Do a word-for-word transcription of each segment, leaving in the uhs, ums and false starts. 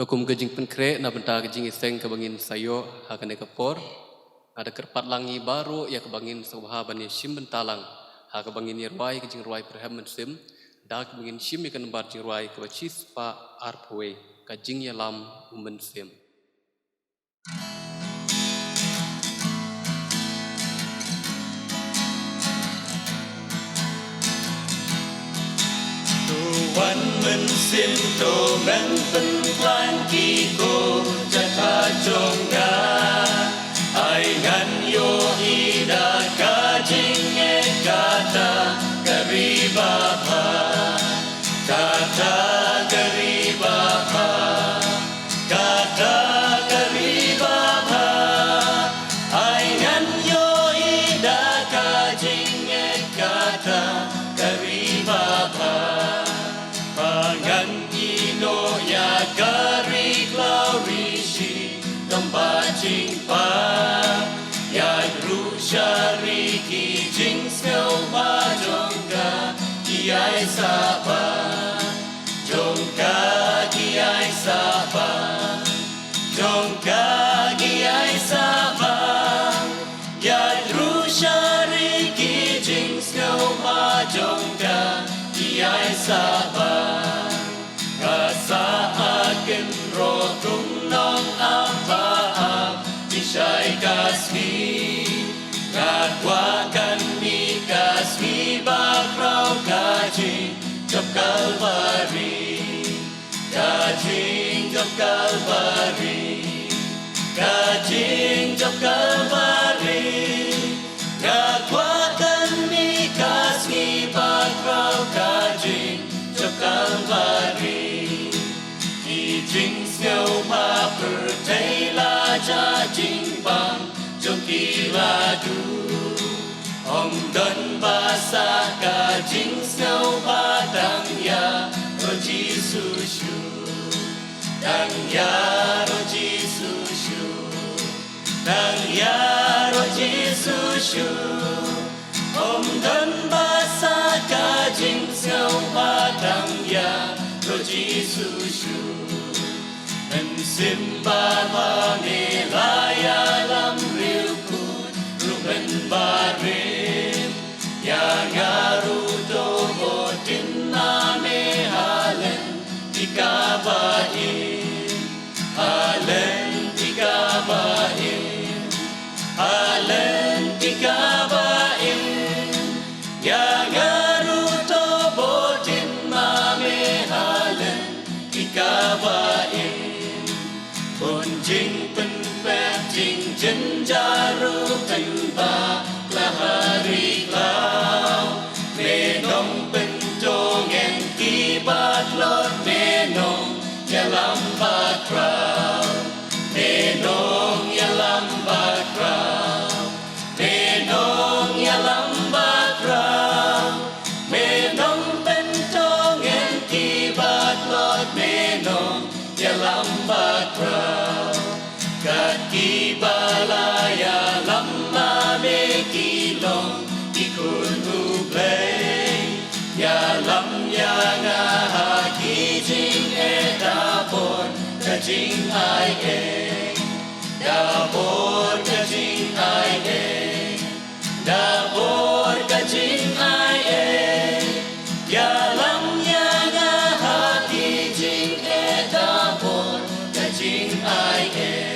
Kum ka jingpynkhreh na bynta ka jingiseng kaba ngin sa ïoh ha kane ka por, nga da kyrpad lang ïa baroh ïa kaba ngin sngewbha ban ïa shim bynta lang ha kaba ngin ïa rwai ka jingrwai pyrhem mynsiem, da kaba ngin shim ïa ka nambar jingrwai kaba shispah arphew wei, ka jingïalam u mynsiem. To wan mynsiem, to men pynkhlaiñ ki khun jaka jong nga. Ai ngan ïohi da ka jingngeit kata ka ri babha. Kata ka ri babha, kata ka ri babha, ai ngan ïohi da ka jingngeit kata ka ri babha. Ba ngan ïehnoh ïa ka ri khlaw ri shi, tang ba jingpang ïa ruh sha ri ki jingsngewbha jong ka, ki ai sah bha. Jong ka ki ai sah bha, jong ka ki ai sah bha. Ïa ruh sha ri ki jingsngewbha jong ka ki ai sah bha. Ka sah kynroh kum nong ap ba ap, ki shai ka sngi. Nga kwah kan mih ka sngi bakhraw ka jing jop Kalbari, ka jing jop Kalbari, ka jing jop Kalbari. Nga kwah kan mih ka sngi bakhraw ka jing jop Kalbari. Ki jingsngewbha pyrthei la jah jingbam jong ki la duh. Ym don ba sah ka jingsngewbha tang ïaroh Jisu shuh. Tang ïaroh Jisu shuh. Tang ïaroh Jisu shuh. Ym don ba sah ka jingsngewbha tang ïaroh Jisu shuh. Mynsiem Baieit me la ïalam riewkhuid ruh mynbarim. Ïa nga ruh to bud kin ma me ha lynti kaba im. Ha lynti kaba im, ha lynti kaba im. Ïa nga ruh to bud kin ma me ha lynti kaba im. Bun jingpynpep jingjynjar ruh pynbha la ha ri khlaw. Me nongpynjongem ki ba tlot, me nongïalam bakhraw. Me nongïalam bakhraw. Me nongïalam bakhraw. Me nongpynjongem ki ba tlot, me nongïalam bakhraw. Kat kiba la ïalam ma me ki long ki khun U Blei. Ïalam ïa nga ha ki jingeh, da bud ka jingai eh. Da bud ka jingai eh. Da bud ka jingai eh. Ïalam ïa nga ha ki jingeh, da bud ka jingai eh.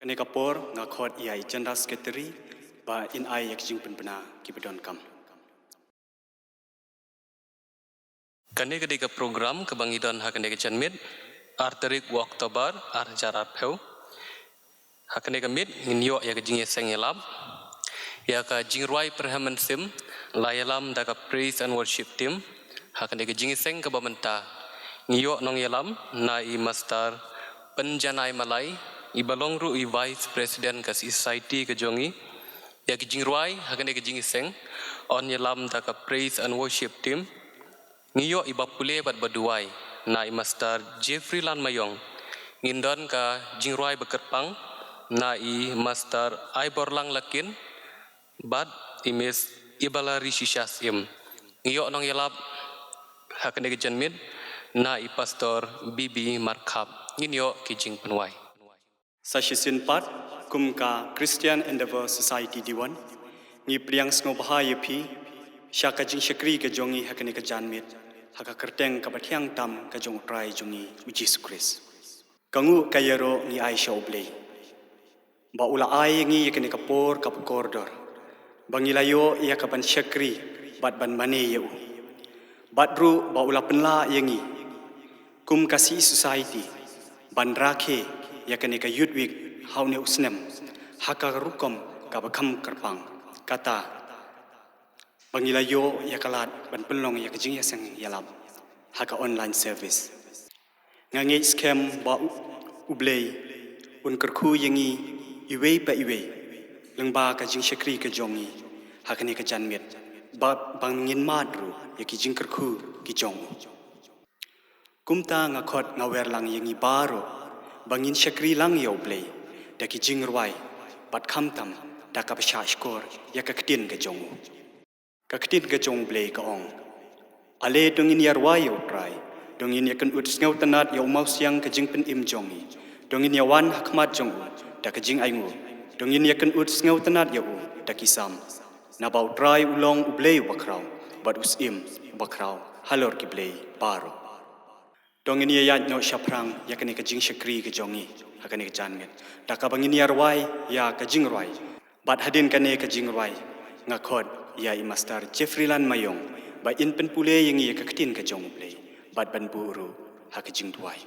Kane ka por nga khot ïa i General Secretary ba in ai ïa ki jingpynbna kiba donkam. Kane ka dei ka program kaba ngi don ha kane ka janmiet, ar tarik u October, ar hajar arphew. Ha kane ka miet ngin ïoh ïa ka jingïaseng ïalap ïa ka jingrwai pyrhem mynsiem, la ïalam da ka Praise and Worship Team. Ha kane ka jingïaseng kaba mynta ngi ïoh nongïalam na i Master Pynjanai Malai, iba long ruh i Vice President ka Society ka jong ngi. Ïa ka jingrwai ha kane ka jingïaseng yn ïalam da ka Praise and Worship Team. Ngi ïoh iba pule bad ba duwai na i Master Jeffrey Lanmayong. Ngin don ka jingrwai ba kyrpang na i Master Aiborlang Lakin. Bad i Miss Ibalari Shisha Syiem. Ngi ïoh nongïalap ha kane ka janmiet na i Pastor B B Markhap. Ngin ïoh ki jingpynwai. Sa shisien pat, kum ka Christian Endeavour Society Diwan, ngi pdiang sngewbha ïa phi sha ka jingshakri ka jong ngi ha kane ka janmiet, ha ka kyrteng kaba thiang tam ka jong U Trai jong ngi U Jisu Khrist. Ka nguh ka ïaroh ngi ai sha U Blei ba u la ai ïa ngi ïa kane ka por kaba kordor ba ngi la ïoh ïa ka ban shakri bad ban mane ïa u. Bad ruh ba u la pynlah ïa ngi kum ka C E Society ban rakhe ïa kane ka Youth Week ha une u snem ha ka rukom kaba kham kyrpang, kata ba ngi la ïoh ïa ka lad ban pynlong ïa ka jingïaseng ïalap ha ka online service. Nga ngeit skhem ba U, U Blei un kyrkhu ïa ngi iwei pa iwei lyngba ka jingshakri ka jong ngi ha kane ka janmiet, ba, ba ngin mad ruh ïa ki jingkyrkhu ki jong u. Kumta nga khot nga wer lang ïa ngi baroh ba ngin shakri lang ïa U Blei da ki jingrwai bad khamtam da kaba shah shkor ïa ka ktien ka jong u. Ka ktien ka jong U Blei ka ong: Ale, to ngin ïa rwai ïa U Trai, to ngin ïa kynnoh sngewtynnat ïa u mawsiang ka jingpynim jong ngi, to ngin ïa wan ha khmat jong u da ka jingainguh, to ngin ïa kynnoh sngewtynnat ïa u da ki Salm. Naba U Trai u long U Blei uba khraw, bad u Syiem uba khraw halor ki blei baroh. To ngin ïa ïaid noh shaphrang ïa kane ka jingshakri ka jong ngi ha kane ka janmiet da kaba ngin ïa rwai ïa ka jingrwai. Bad hadien kane ka jingrwai, nga khot ïa i Master Jeffrey Lan Mayong ba in pynpule ïa ngi ïa ka ktien ka jong U Blei bad ban buh ruh ha ka jingduwai.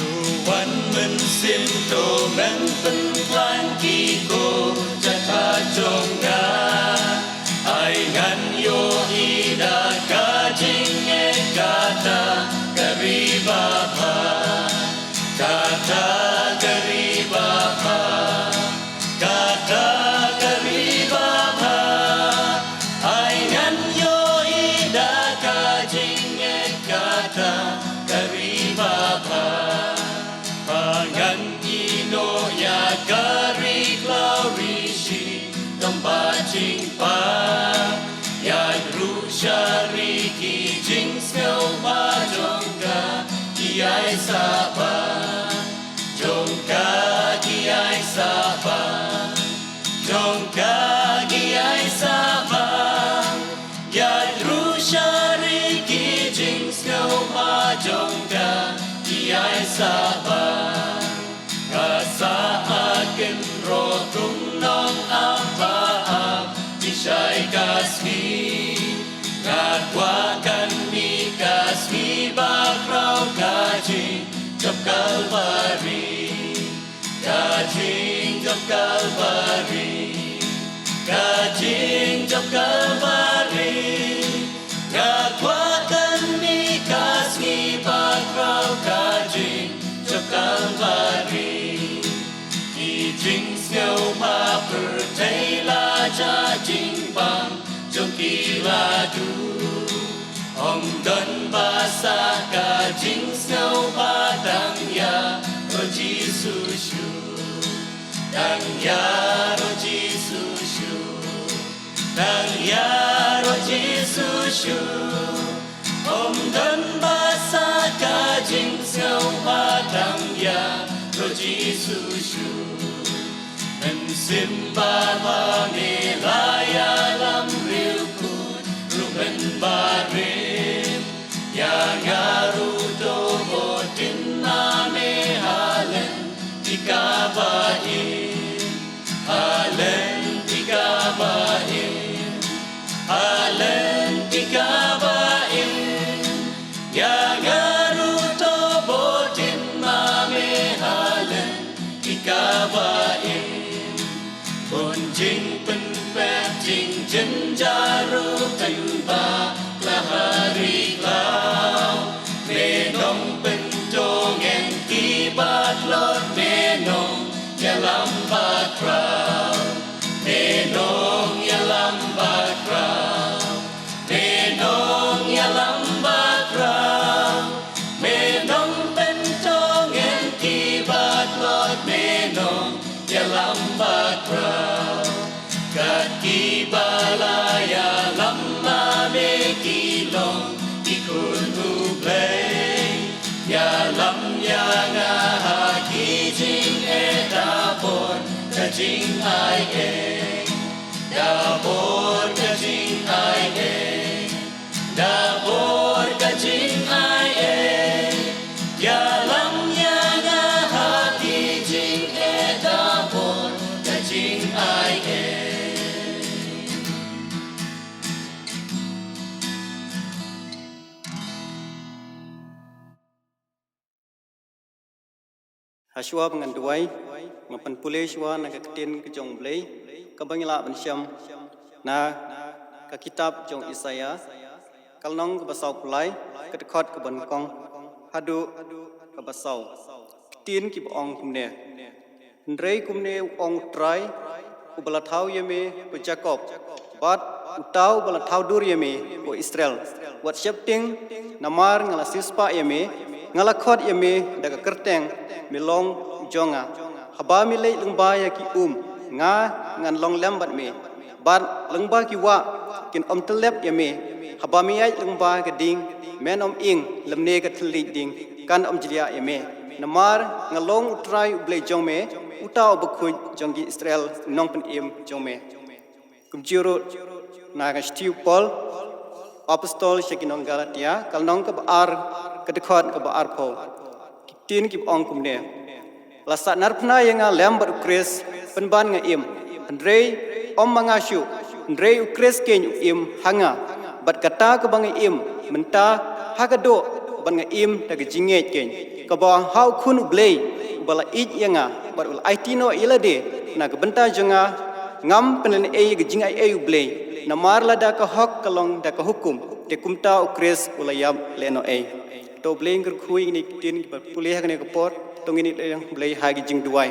To wan mynsiem, to men pynkhlaiñ ki ko jaka jong nga. Ai ngan ïohi da ka jingngeit kata ka ri babha, kata ka ri babha. Kata ka ri babha, ai ngan ïohi da ka jingngeit kata ka ri babha. Ba ngan ïehnoh ïa ka ri khlaw ri shi tang ba jingpang, ïa ruh sha ri ki jingsngewbha jong ka ki ai sahbang. Jong ka ki ai sahbang, jong ka ki ai sahbang, ïa ruh sha ri ki jingsngewbha jong ka ki ai sahbang. Ka sah kynroh kum nong ap ba ap, pynshai ka sngi. Nga kwah kan mih ka sngi bakhraw ka jingïap Kalbari. Ka jingïap Kalbari, ka jingïap Kalbari. Nga kwah kan mih ka sngi bakhraw ka jingïap Kalbari. Ki jingsngewbha pyrthei la jah jingbam jong ki la duh. Ym don ba sah ka jingsngewbha tang ïaroh Jisu shuh. Tang ïaroh Jisu shuh. Tang ïaroh Jisu shuh. Ym don ba sah ka jingsngewbha tang ïaroh Jisu shuh. Mynsiem babha me la ïalam riewkhuid ruh mynbarim. Ïa nga ruh to bud ïa ma me ha lynti kaba im. Ha lynti kaba im. Ha lynti kaba im. Ïa nga ruh to bud ïa ma me ha lynti kaba im. Bun jingpynpep jingjynjar ruh pynbha la ha ri khlaw. Me nongpynjongem kiba tlot, me nongïalam bakhraw. Me nongïalam bakhraw. Me nongïalam Hashwa ba ngan duwai, ngan pynpule shwa na ka ktien ka jong U Blei, kaba ngi lah ban shem na ka kitab jong Isaiah, ka lynnong kaba sawphew lai, ka dkhot kaba nyngkong haduh kaba saw. Ktien kiba ong kumne. Hynrei kumne u ong U Trai, uba la thaw ïa me ko Jakob, bad uta uba la thaw dur ïa me ko Israel. Wat sheptieng, namar nga la siewspah ïa me, nga la khot ïa me da ka kyrteng, me long u jong nga. Haba me leit lyngba ïa ki um, nga ngan long lem bad me. Bad lyngba ki wah, kin ym tyllep ïa me. Haba me ïaid lyngba ka ding, men ym ing, lymne ka thylliej ding, kan ym jliah ïa me. Namar nga long U Trai U Blei jong me, uta uba khuid jong ki Israel, u nongpynim jong me. Kumjuh ruh na ka shithi u Paul, apostol sha ki nong Galatia, ka lynnong kaba ar, ka dkhot kaba arphew. Ki ktien kiba ong kumne. La sahnarphna ïa nga lem bad U Khrist, pynban nga im. Hynrei ym ma nga shuh, hynrei U Khrist keiñ u im ha nga. Bad kata kaba nga im mynta, ha ka doh, bad nga im da ka jingngeit keiñ, kaba ha U Khun U Blei, uba la ïeit ïa nga, bad u la aiti noh ïa lade na ka bynta jong nga. Ngam pynlehnohei ïa ka jingaiei U Blei, namar lada ka hok ka long da ka hukum, te kumta U Khrist u la ïap lehnohei. To U Blei un kyrkhu ïa kine ki ktien kiba pule ha kane ka por, to ngin ïa U Blei ha ka jingduwai.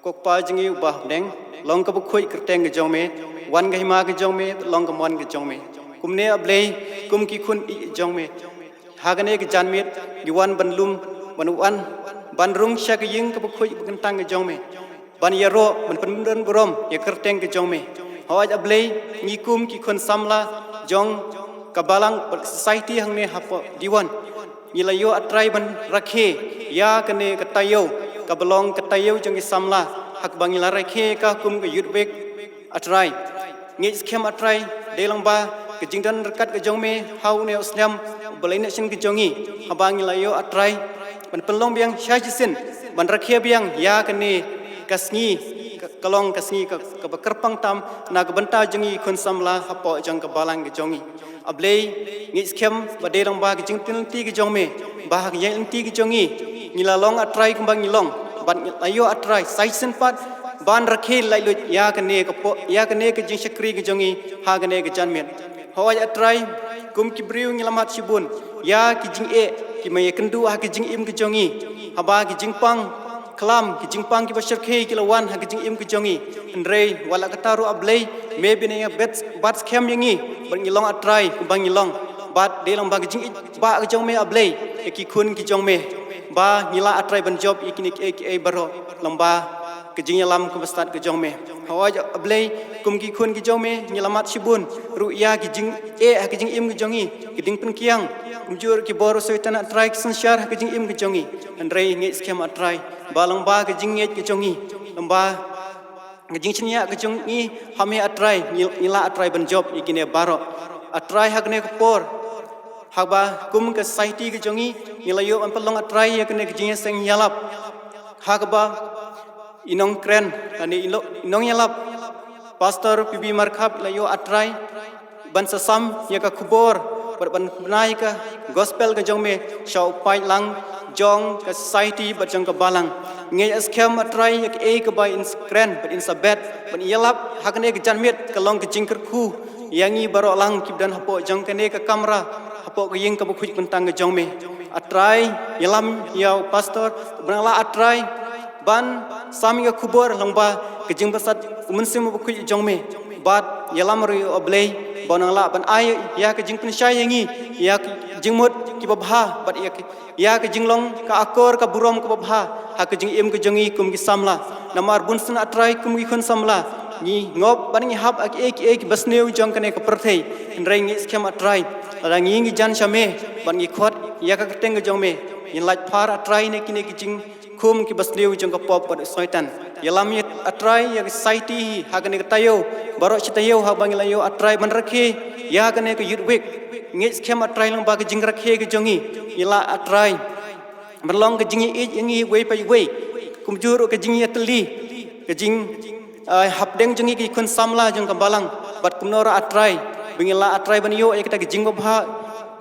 Ko Kpa jong ngi uba ha bneng, long kaba khuid ka kyrteng ka jong me, wan ka hima ka jong me, long ka mon ka jong me. Kumne A Blei, kum ki khun ïeit jong me, ha kane ka janmiet, ngi wan ban lum, ban wan, ban rung sha ka ïing kaba khuid kaba kyntang ka jong me. Ban ïaroh, ban pyndonburom ïa ka kyrteng ka jong me. Hooid A Blei, ngi kum ki khun samla jong ka balang bad society hangne hapoh Diwon, ngi la ïoh A Trai ban rakhe ïa kane ka taïew, kaba long ka taïew jong ki samla, ha kaba ngi la rakhe ka kum ka Youth Week A Trai. Ngeit skhem A Trai, dei lyngba ka jingdon ryngkat ka jong me ha une u snem uba la ïehnoh shisien ka jong ngi, haba ngi la ïoh A Trai ban pynlong biang sha shisien, ban rakhe biang ïa kane ka sngi, ka, ka long ka sngi ka, kaba kyrpang tam na ka bynta jong ngi khun samla hapoh jong ka balang ka jong ngi. A Blei, ngeit skhem ba dei lyngba ka jingpynlynti ka jong me, ba ha ka jingpynlynti ka jong ngi, ngi la long A Trai kumba ngi long, bad ngi la ïoh A Trai sa shisien pat ban rakhe laitluid ïa kane ka po-, ïa kane ka jingshakri ka jong ngi ha kane ka janmiet. Hooid A Trai, kum ki briew ngi la mad shibun ïa ki jingeh kiba ïakynduh ha ka jingim ka jong ngi, haba ki jingpang klam, ki jingpang kiba shyrkhei ki la wan ha ka jingim ka jong ngi. Hynrei wat la katta ruh A Blei, me bun ïa bad, bad skhem ïa ngi, bad ngi long A Trai kumba ngi long. Bad dei lyngba ka jingïeit ba ka jong me A Blei ïa ki khun ki jong me, ba ngi lah A Trai ban jop ïa kine kiei kiei baroh lyngba ka jingïalam kaba stad ka jong me. Hooid A Blei, kum ki khun ki jong me, ngi la mad shibun ruh ïa ki jingeh ha ka jingim ka jong ngi, ki jingpynkiang, kumjuh ruh ki bor u Soitan A Trai ki synshar ha ka jingim ka jong ngi. Hynrei ngeit skhem A Trai ba lyngba ka jingngeit ka jong ngi, lyngba ka jingshaniah ka jong ngi ha me A Trai, ngi, ngi lah A Trai ban jop ïa kine baroh. A Trai ha kane ka por, haba kum ka society ka jong ngi, ngi la ïoh ban pynlong A Trai ïa kane ka jingïaseng ïalap, ha kaba i nongkren lane i lo-, i nongïalap Pastor P B Markhap i la ïoh A Trai ban sa sam ïa ka khubor, bad ban pynbna ïa ka gospel ka jong me sha u paidlang jong ka society bad jong ka balang. Ngeit skhem A Trai ïa kaei kaba in sa kren bad in sa bet bad ïalap ha kane ka janmiet, ka long ka jingkyrkhu ïa ngi baroh lang kiba don hapoh jong kane ka kamra, hapoh ka ïing kaba khuid kyntang ka jong me. A Trai, ïalam ïa u pastor, ba nang lah A Trai ban sam ïa ka khubor lyngba ka jingbsat u Mynsiem Bakhuid jong me. Bad ïalam ruh ïa u A Blei ba u nang lah ban ai ïa ka jingpynshai ïa ngi ïa ka jingmut kiba bha, bad ïa ka, ïa ka jinglong ka akor ka burom kaba bha ha ka jingim ka jong ngi kum ki samla. Namar bunsien A Trai kum ki khun samla ngi ngop bad ngi hap ha kiei kiei kiba sniew jong kane ka pyrthei. Hynrei ngeit skhem A Trai, lada ngi ngi jan sha me bad ngi khot ïa ka kyrteng ka jong me, ngin lait phar A Trai na kine ki jing khum kiba sniew jong ka pop bad u Soitan. Ïalam ïa A Trai ïa ka society ha kane ka taïew, baroh shi taïew haba ngi la ïoh A Trai ban rakhe ïa kane ka Youth Week. Ngeit skhem A Trai lyngba ka jingrakhe ka jong ngi, ngi lah A Trai ban long ka jingïeit ïa ngi wei pa wei, kumjuh ruh ka jingïatylli, ka jing, ah, hapdeng jong ngi ki khun samla jong ka balang. Bad kumno ruh A Trai, ba ngi lah A Trai ban ïoh ïa kata ka jingbabha,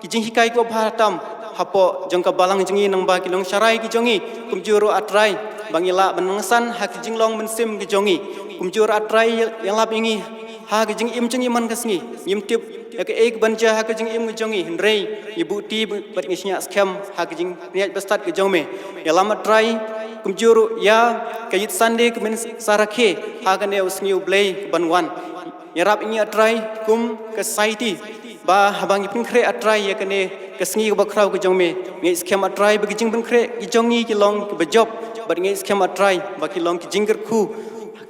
ki jinghikai kiba bha tam hapoh jong ka balang jong ngi, nangba ki longsharai ki jong ngi, kumjuh ruh A Trai, ba ngi lah ban nangsan ha ka jinglong mynsiem ki jong ngi, kumjuh ruh A Trai, ïalap ïa ngi ha ka jingim jong ngi man ka sngi. Ngim tip ïa kaei kaban jia ha ka jingim ka jong ngi, hynrei ngi buh kti bad ngi shñiuh skhem ha ka jingpynïaid bastad ka jong me. Ïalam A Trai, kumjuh ruh ïa ka Youth Sunday ka men sa rakhe ha kane u sngi U Blei kaban wan. Ïarap ïa ngi A Trai kum ka society, ba haba ngi pynkhreh A Trai ïa kane ka sngi kaba khraw ka jong me, ngi skhem A Trai ba ki jingpynkhreh ki jong ngi ki long kiba jop, bad ngi skhem A Trai ba ki long ki jingkyrkhu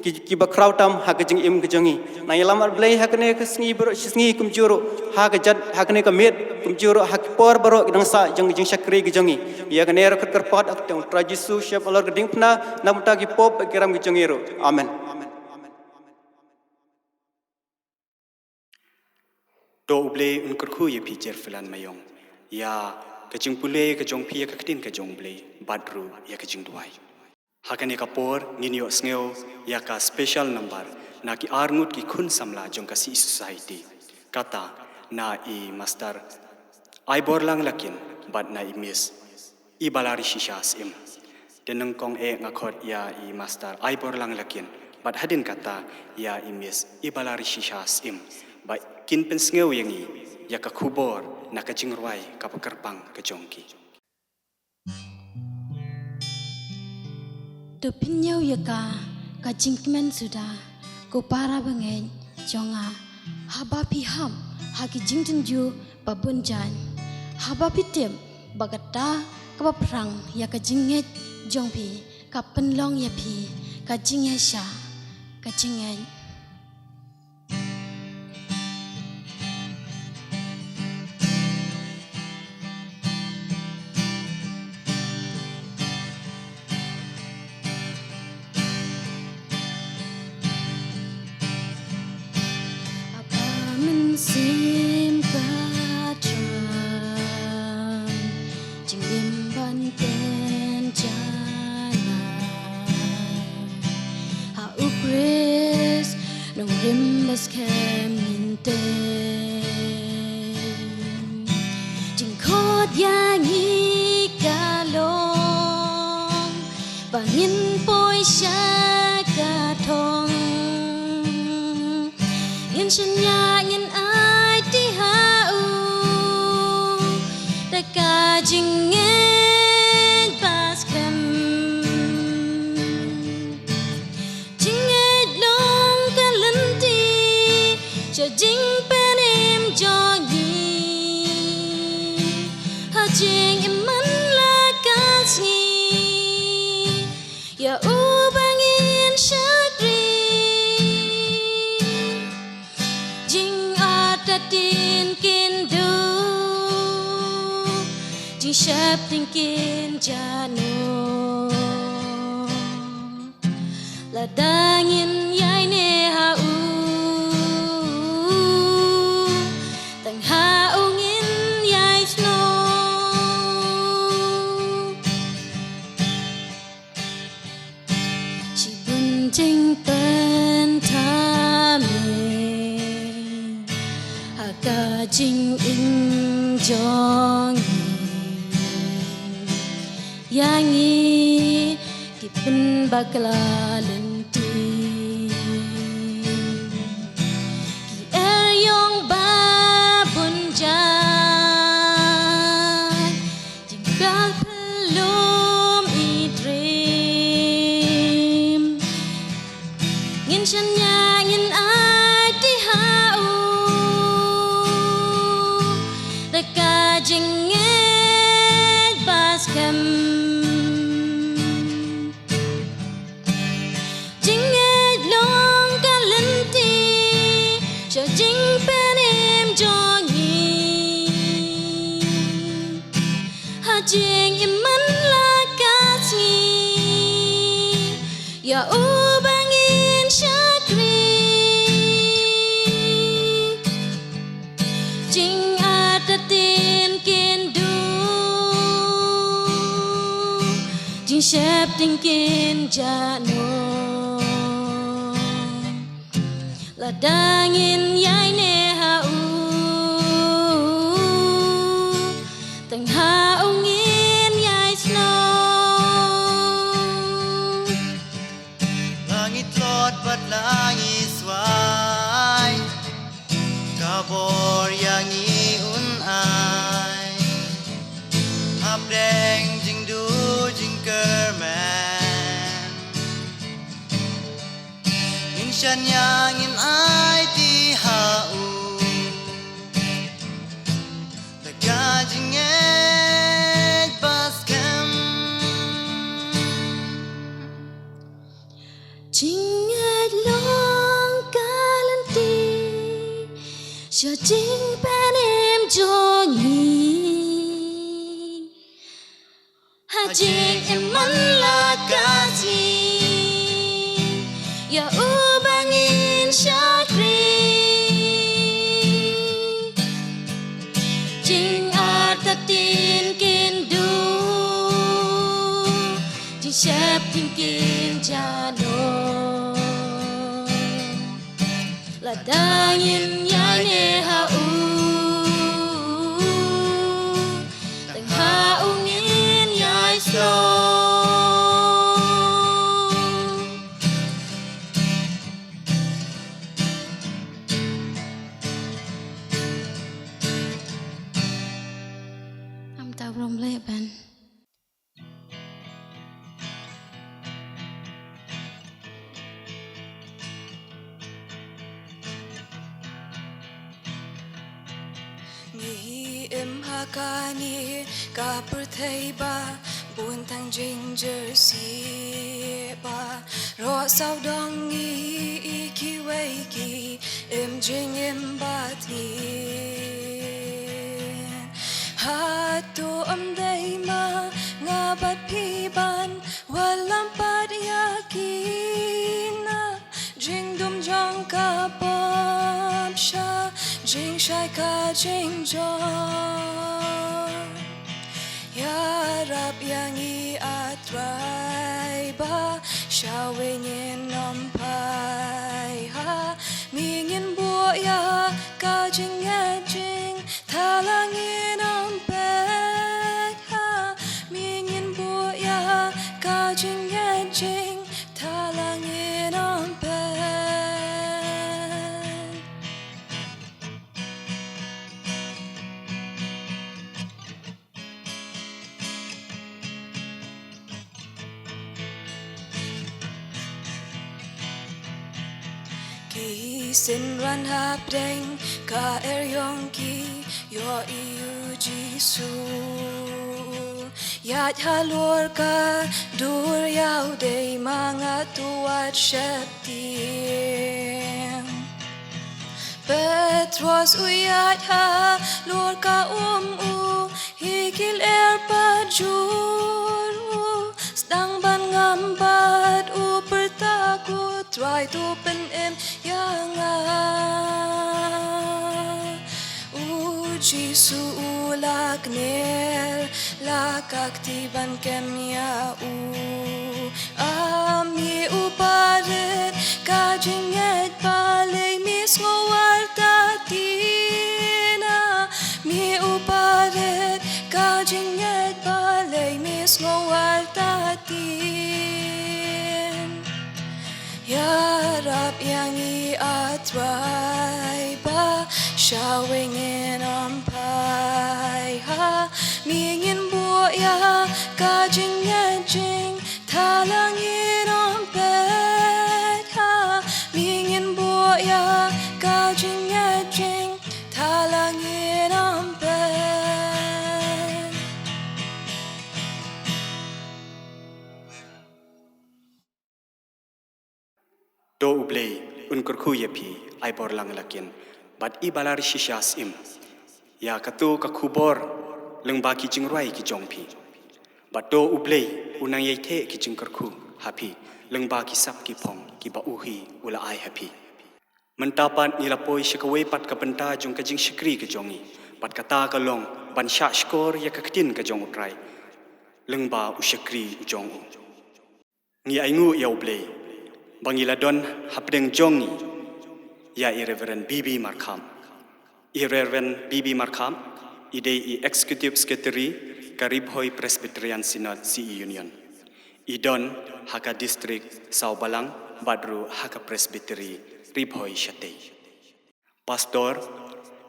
ki, kiba khraw tam ha ka jingim ka jong ngi. Nang ïalam A Blei ha kane ka sngi baroh shi sngi, kumjuh ruh ha ka jait, ha kane ka miet, kumjuh ruh ha ki por baroh ki dang sah jong ka jingshakri ka jong ngi. Ïa kane ruh kyrpad ha ka kyrteng U Trai Jisu, shep halor ka diengphna, na bynta ki pop ki ram ki jong ngi ruh. Amen. To U Blei un kyrkhu ïa phi jer Philan Maiong, ïa ka jingpule ka jong phi ïa ka ktien ka jong U Blei, bad ruh ïa ka jingduwai. Ha kane ka por ngin ïohsngew ïa ka special number na ki arngut ki khun samla jong ka C E Society. Kata na i Master Aiborlang Lakin bad na i Miss Ibalari Shisha Syiem. Te nyngkong eh nga khot ïa i Master Aiborlang Lakin bad hadien kata ïa i Miss Ibalari Shisha Syiem, ba kin pynsngew ïa ngi ïa ka khubor na ka jingrwai kaba kyrpang ka jong ki. To pynïoh ïa ka, ka jingkmen suda, ko para bangeit jong nga, haba phi hap ha ki jingtynjuh ba bun jait, haba phi tip ba kata kaba phrang ïa ka jingngeit jong phi ka pynlong ïa phi ka jingïaishah, ka jingngeit. Haba mynsiem ka thrang, jingim ban pynjanai ha U Khrist, nongrim ba skhem ngin tem. Jingkhot ïa ngi ka long ba ngin poi sha ka thong. Ngin shaniah, ngin aiti ha u da ka jingngeit ba skhem. Jingngeit long ka lynti sha jingpynim jong ngi. Ha jingim man la ka sngi, ïa uba ngin shakri. Jingartatien kin duh, jingsheptieng kin jah noh. Lada ngin ïaineh ha u, tang ha u ngin ïaisnoh. Shibun jingpynthame ha ka jingim jong ngi, ïa ngi ki pynbakla lynti. Ki ïong ba bun jait, jingpyllum i dream. Ngin shaniah, ngin aiti ha u da ka jingngeit ba skhem. Jingngeit long ka lynti sha jingpynim jong ngi. Ha jingim man la ka sngi, ïa uba ngin shakri. Jingartatien kin duh, jingsheptieng kin jah noh. Lada ngin ïaineh ha u, tang ha Hapdeng jingduh jingkyrmen, ngin shaniah ngin aiti ha u da ka jingngeit ba skhem. Jingngeit long ka lynti sha jingpynim jong ngi. Ha jingim man la ka sngi ïa uba ngin shakri. Jingartatien kin duh, jingsheptieng kin jan noh. Lada ngin ïaineh ha u, tang ha u ngin ïai shlur. Am tau rom leh ban. Ngi im ha kane ka pyrthei ba bun tang jingjyrsieh, baroh sawdong ngi i kiwei ki im jingim ba thngan. Hato ym dei ma nga bad phi ban wallam pat ïa kine jingdum jong ka pop sha jingshai ka jingjop? Ïarap ïa ngi, A Trai, ba shawei ngin ym phai ha mi ngin buh ïa ka jingngeit jingthala, ngin ym peit ha mi ngin buh ïa ka jingngeit jingthala, ngin ym peit. Ki synran hapdeng ka eriong ki ïohi ïa u Jisu. Ïaid halor ka dur ïa u dei ma nga tu wat sheptieng. Petros u ïaid halor ka um u hi ki lyer pajur, u sdang ban ngam bad u pyrta, Ko Trai, to pynim ïa nga. U Jisu u la kner, la ka kti ban kem ïa u. A mi u ba rit ka jingngeit, balei mi sngew artatien? A mi u ba rit ka jingngeit, balei mi sngew artatien? Ïarap ïa ngi, A Trai, ba shawei ngin ym phai ha mi ngin buh ïa ka jingngeit jingthala, ngin ym peit ha mi ngin buh ïa ka jingngeit jingthala, ngin ym peit. To U Blei un kyrkhu ïa phi, ai bor lang la kin. Bad i ba la ri shisha syiem ïa kato ka khubor lyngba ki jingrwai ki jong phi. Bad to U Blei un nang ïai theh ki jingkyrkhu ha phi lyngba ki sap ki phong kiba u hi u la ai ha phi. Mynta pat ngi la poi sha kawei pat ka bynta jong ka jingshakri ka jong ngi. Bad kata ka long ban shah shkor ïa ka ktien ka jong U Trai lyngba u shakri u jong u. Ngi ainguh ïa U Blei ba ngi la don hapdeng jong ngi ïa i Reverend B B Markham. I Reverend B B Markham i dei i Executive Secretary ka Ri Bhoi Presbyterian Synod C E Union. I don ha ka district Sawbalang bad ruh ha ka Presbytery Ri Bhoi shatei. Pastor,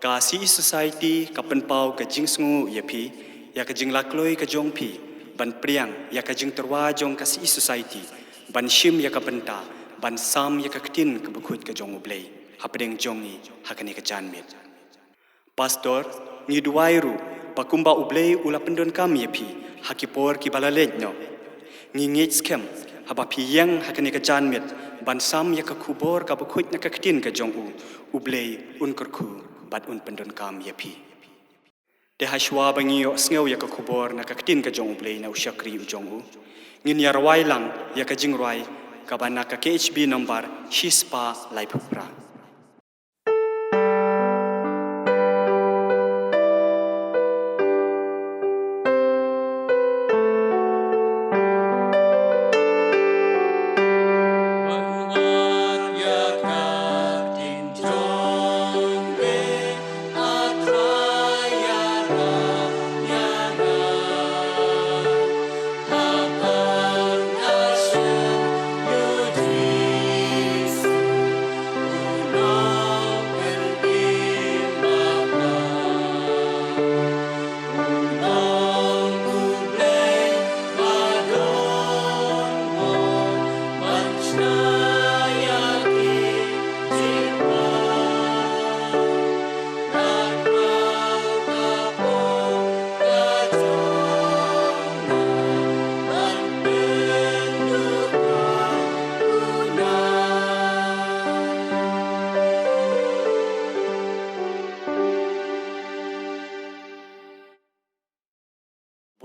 ka C E Society ka pynpaw ka jingsngewnguh ïa phi Ïa ka jinglakloi ka jong phi ban pdiang ïa ka jingtyrwa jong ka C E Society ban shim ïa ka bynta ban sam ïa ka ktien ka bakhuid ka jong U Blei hapdeng jong ngi ha kane ka janmiet. Pastor, ngi duwai ruh ba kumba U Blei u la pyndonkam ïa phi ha ki por kiba la leit noh. Ngi ngeit skhem haba phi ïeng ha kane ka janmiet ban sam ïa ka khubor ka bakhuid na ka ktien ka jong u, U Blei un kyrkhu bad un pyndonkam ïa phi. Te hashwa ba ngi ïohsngew ïa ka khubor na ka ktien ka jong U Blei na u shakri u jong u, ngin ïa rwai lang ïa ka jingrwai kaba na ka K H B number shispah laiphew phra.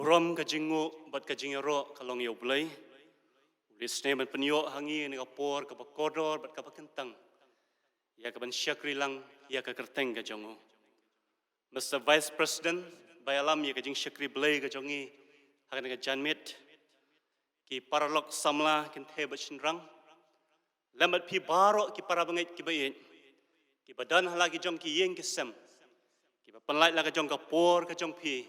Burom, ka jingnguh bad ka jingïaroh ka long ïa U Blei. U Blei sngewbha ban pynïoh ha ngi ha kane ka por kaba kordor bad kaba kyntang ïa kaban shakri lang ïa ka kyrteng ka jong u. Mister Vice President, ba ïalam ïa ka jingshakri Blei ka jong ngi ha kane ka janmiet, ki paralok samla kynthei bad shynrang, lem bad phi baroh ki para bangeit kiba ïeit kiba don ha la ki jong ki ïing ki sem, kiba pynlait la ka jong ka por ka jong phi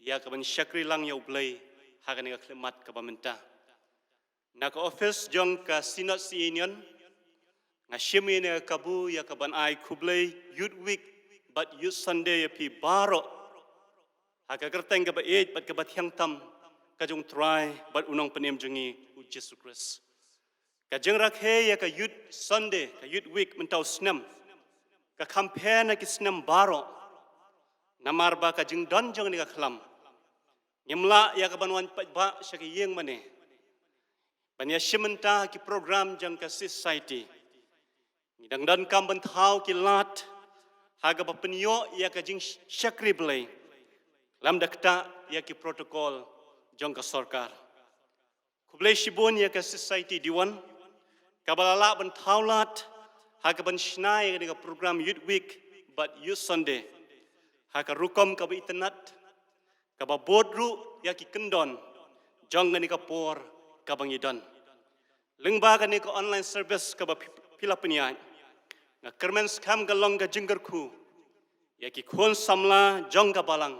ïa kaban shakri lang ïa U Blei ha kane ka khyllipmat kaba mynta. Na ka office jong ka Synod C E Union, nga shim ïa kane ka kabu ïa kaban ai khublei Youth Week bad Youth Sunday ïa phi baroh ha ka kyrteng kaba ïeit bad kaba thiang tam ka jong U Trai bad U Nongpynim jong ngi U Jisu Khrist. Ka jingrakhe ïa ka Youth Sunday, ka Youth Week mynta u snem, ka kham pher na ki snem baroh. Namar ba ka jingdon jong kane ka khlam, ngim lah ïa kaban wan paidbah sha ki ïing mane ban ïashim bynta ki program jong ka Society. Ngi dang donkam ban thaw ki lad ha kaba pynïoh ïa ka jingshakri Blei, lem da ktah ïa ki protocol jong ka sorkar. Khublei shibun ïa ka Society Diwan kaba la lah ban thaw lad ha kaban shna ïa kane ka program Youth Week bad Youth Sunday ha ka rukom kaba itynnad, kaba bud ruh ïa ki kyndon jong kane ka por kaba ngi don. Lyngba kane ka online service kaba phi, phi la pynïaid, nga kyrmen skhem ka long ka jingkyrkhu ïa ki khun samla jong ka balang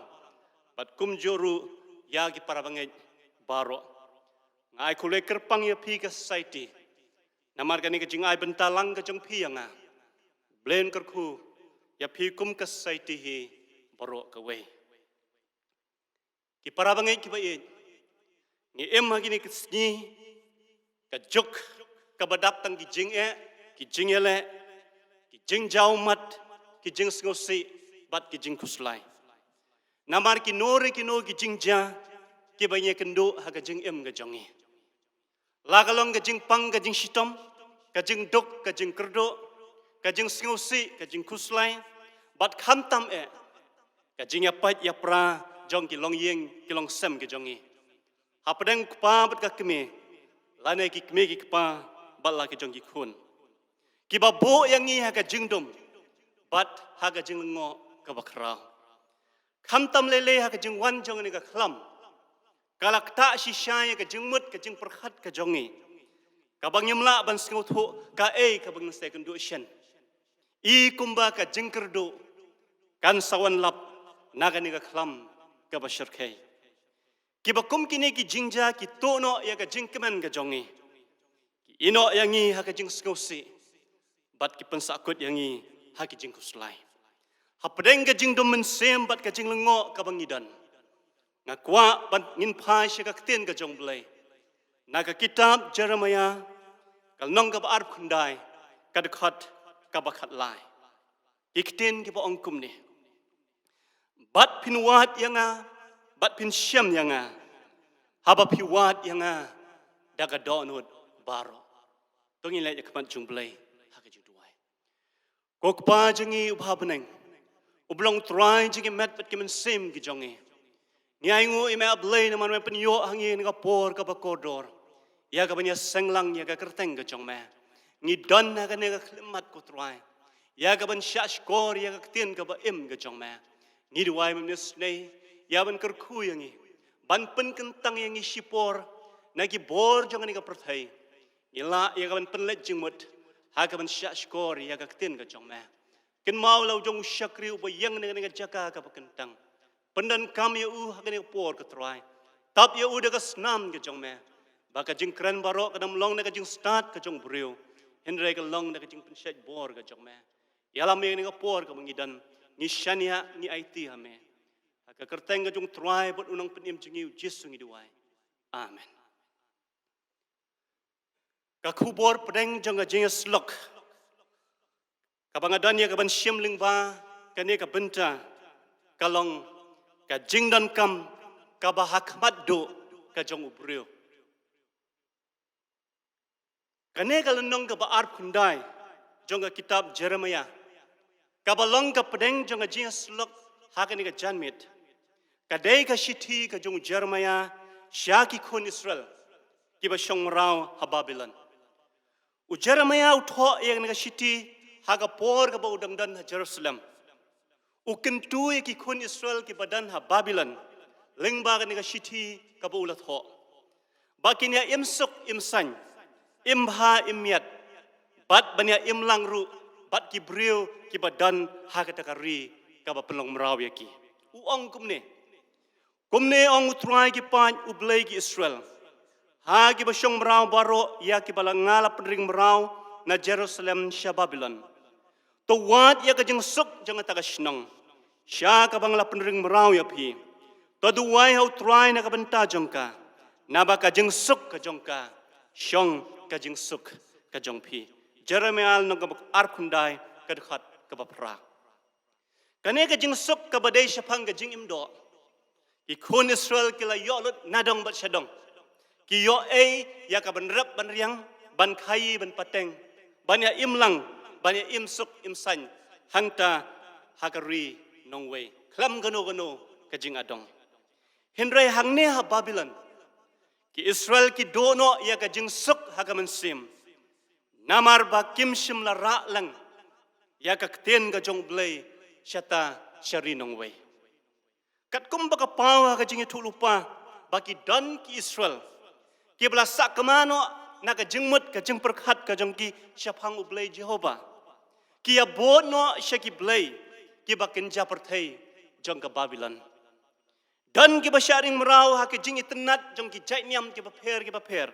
bad kumjuh ruh ïa ki para bangeit baroh. Nga ai khublei kyrpang ïa phi ka Society namar kane ka jingai bynta lang ka jong phi ïa nga. Blei un kyrkhu ïa phi kum ka Society hi baroh kawei. Ki para bangeit kiba ïeit, ngi im ha kine ki sngi ka juk kaba dap tang ki jingeh, ki jingïaleh, ki jingjaw ummat, ki jingsngewsih bad ki jingkhuslai. Namar kino re kino ki jingjia kiba ngi ïakynduh ha ka jingim ka jong ngi. La ka long ka jingpang ka jingshitom, ka jingduk ka jingkyrduh, ka jingsngewsih ka jingkhuslai, bad khamtam eh ka jingïapait ïapra jong ki longïing ki longsem ki jong ngi hapdeng u kpa bad ka kmie, lane ki kmie ki kpa bad la ki jong ki khun, kiba buh ïa ngi ha ka jingdum bad ha ka jinglyngngoh kaba khraw. Khamtam lei lei ha ka jingwan jong kane ka khlam, ka la ktah shisha ïa ka jingmut ka jingpyrkhat ka jong ngi, kaba ngim lah ban sngewthuh kaei kaba ngin sa ïakynduh shen. I kumba ka jingkyrduh kan sa wan lap na kane ka khlam kaba shyrkhei. Kiba kum kine ki jingjia ki tuh noh ïa ka jingkmen ka jong ngi, ki ïehnoh ïa ngi ha ka jingsngewsih bad ki pynsahkut ïa ngi ha ki jingkhuslai. Hapdeng ka jingdum mynsiem bad ka jinglyngngoh kaba ngi don, Nga kwah ban ngin phai sha ka ktien ka jong U Blei na ka kitab Jeremiah, ka lynnong kaba arphew khyndai, ka dkhot kaba khatlai. Ki ktien kiba ong kumne: Bad phin wad ïa nga, bad phin shem ïa nga, haba phi wad ïa nga da ka dohnud baroh. To ngin leit ïa khmat jong U Blei ha ka jingduwai. Ko Kpa jong ngi uba ha bneng, uba long Trai jong ki met bad ki mynsiem ki jong ngi, ngi ainguh ïa me A Blei namar me pynïoh ha ngi ha kane ka por kaba kordor ïa kaban ïaseng lang ïa ka kyrteng ka jong me. Ngi don ha kane ka khyllipmat, ko Trai, ïa kaban shahshkor ïa ka ktien kaba im ka jong me. Ngi duwai me ïasnei ïa ban kyrkhu ïa ngi, ban pynkyntang ïa ngi shipor na ki bor jong kane ka pyrthei. Ngi lah ïa kaban pynleit jingmut ha kaban shahshkor ïa ka ktien ka jong me. Kynmaw la u jong u shakri uba ïeng na kane ka jaka kaba kyntang. Pyndonkam ïa u ha kane ka por, ko Trai. Tap ïa u da ka snam ka jong me, ba ka jingkren baroh kan ym long na ka jingstad ka jong u briew, hynrei ka long na ka jingpynshait bor ka jong me. Ïalam ïa kane ka por kaba ngi don, ngi shaniah, ngi aiti ha me. Ha ka kyrteng ka jong u Trai bad u Nongpynim jong ngi, u Jisu, ngi duwai. Amen. Ka khubor pdeng jong ka jingïasyllok kaba nga don ïa kaban shim lyngba kane ka bynta ka long: Ka jingdonkam kaba ha khmat duh ka jong u briew. Kane ka lynnong kaba arphew khyndai jong ka kitab Jeremiah, kaba long ka pdeng jong ka jingïasyllok ha kane ka janmiet, ka dei ka shithi ka jong u Jeremiah sha ki khun Israel kiba shong mraw ha Babilon. U Jeremiah u thoh ïa kane ka shithi ha ka por kaba u dang don ha Jerusalem. U kyntu ïa ki khun Israel kiba don ha Babilon lyngba kane ka shithi kaba u la thoh, ba kin ïa im suk im saiñ, im bha im miat, bad ban ïa im lang ruh bad ki briew kiba don ha kata ka ri kaba pynlong mraw ïa ki. U ong kumne: Kumne ong u Trai ki paid, u Blei ki Israel, ha kiba shong mraw baroh ïa kiba la, nga la pynring mraw na Jerusalem sha Babilon: To wad ïa ka jingsuk jong kata ka shnong sha kaba nga la pynring mraw ïa phi. To duwai ha u Trai na ka bynta jong ka, naba ka jingsuk ka jong ka shong ka jingsuk ka jong phi. Jeremiah lynnong kaba arphew khyndai, ka dkhot kaba phra. Kane ka jingsuk kaba dei shaphang ka jingim doh, ki khun Israel ki la ïoh lut nadong bad shadong. Ki ïoh ei ïa ka ban rep ban riang, ban khaïi ban pateng, ban ïa im lang, ban ïa im suk im saiñ hangta ha ka ri nongwei khlem kano kano ka jingadong. Hynrei hangne ha Babilon, ki Israel ki duh noh ïa ka jingsuk ha ka mynsiem, namar ba kim shym la rah lang ïa ka ktien ka jong u Blei shata sha ri nongwei. Katkum ba ka paw ha ka jingïathuhlypa ba ki don ki Israel kiba la sahkma noh na ka jingmut ka jingpyrkhat ka jong ki shaphang u Blei Jehobah, ki ïabud noh sha ki blei kiba kynja pyrthei jong ka Babilon. Don kiba shah ring mraw ha ka jingitynnad jong ki jait niam kiba pher kiba pher,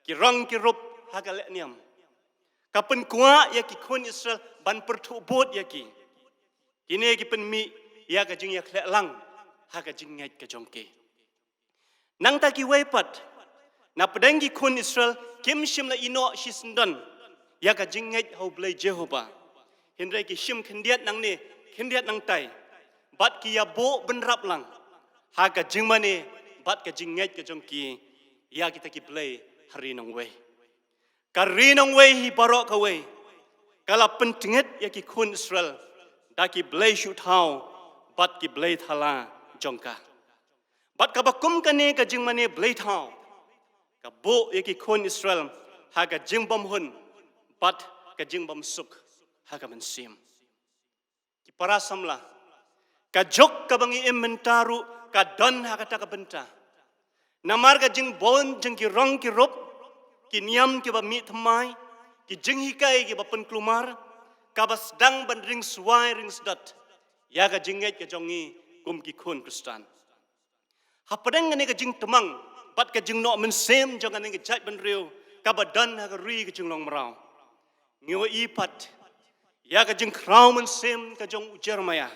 ki rong ki rup ha ka lehniam. Ka pynkwah ïa ki khun Israel ban pyrthuh bud ïa ki. Kine ki pynmih ïa ka jingïakhleh lang ha ka jingngeit ka jong ki. Nangta kiwei pat, na pdeng ki khun Israel, kim shym la ïehnoh shisyndon ïa ka jingngeit ha u Blei Jehobah. Hynrei ki shim khyndiat nangne khyndiat nangtai, bad ki ïabuh bynrap lang ha ka jingmane bad ka jingngeit ka jong ki ïa kita ki blei ha ri nongwei. Ka ri nongwei hi baroh kawei ka la pyntngit ïa ki khun Israel da ki blei shu thaw bad ki blei thala jong ka. Bad kaba kum kane ka jingmane blei thaw ka buh ïa ki khun Israel ha ka jingbymhun bad ka jingbymsuk ha ka mynsiem. Ki para samla, ka juk kaba ngi im mynta ruh ka don ha kata ka bynta. Namar ka jingbun jong ki rong ki rup, ki niam kiba mih thymmai, ki jinghikai kiba pynkulmar, kaba sdang ban ring swai ring sdot ïa ka jingngeit ka jong ngi kum ki khun Khristan. Hapdeng kane ka jingtymmen bad ka jingnoh mynsiem jong kane ka jaitbynriew kaba don ha ka ri ka jinglong mraw, ngi ïohi pat ïa ka jingkhraw mynsiem ka jong u Jeremiah,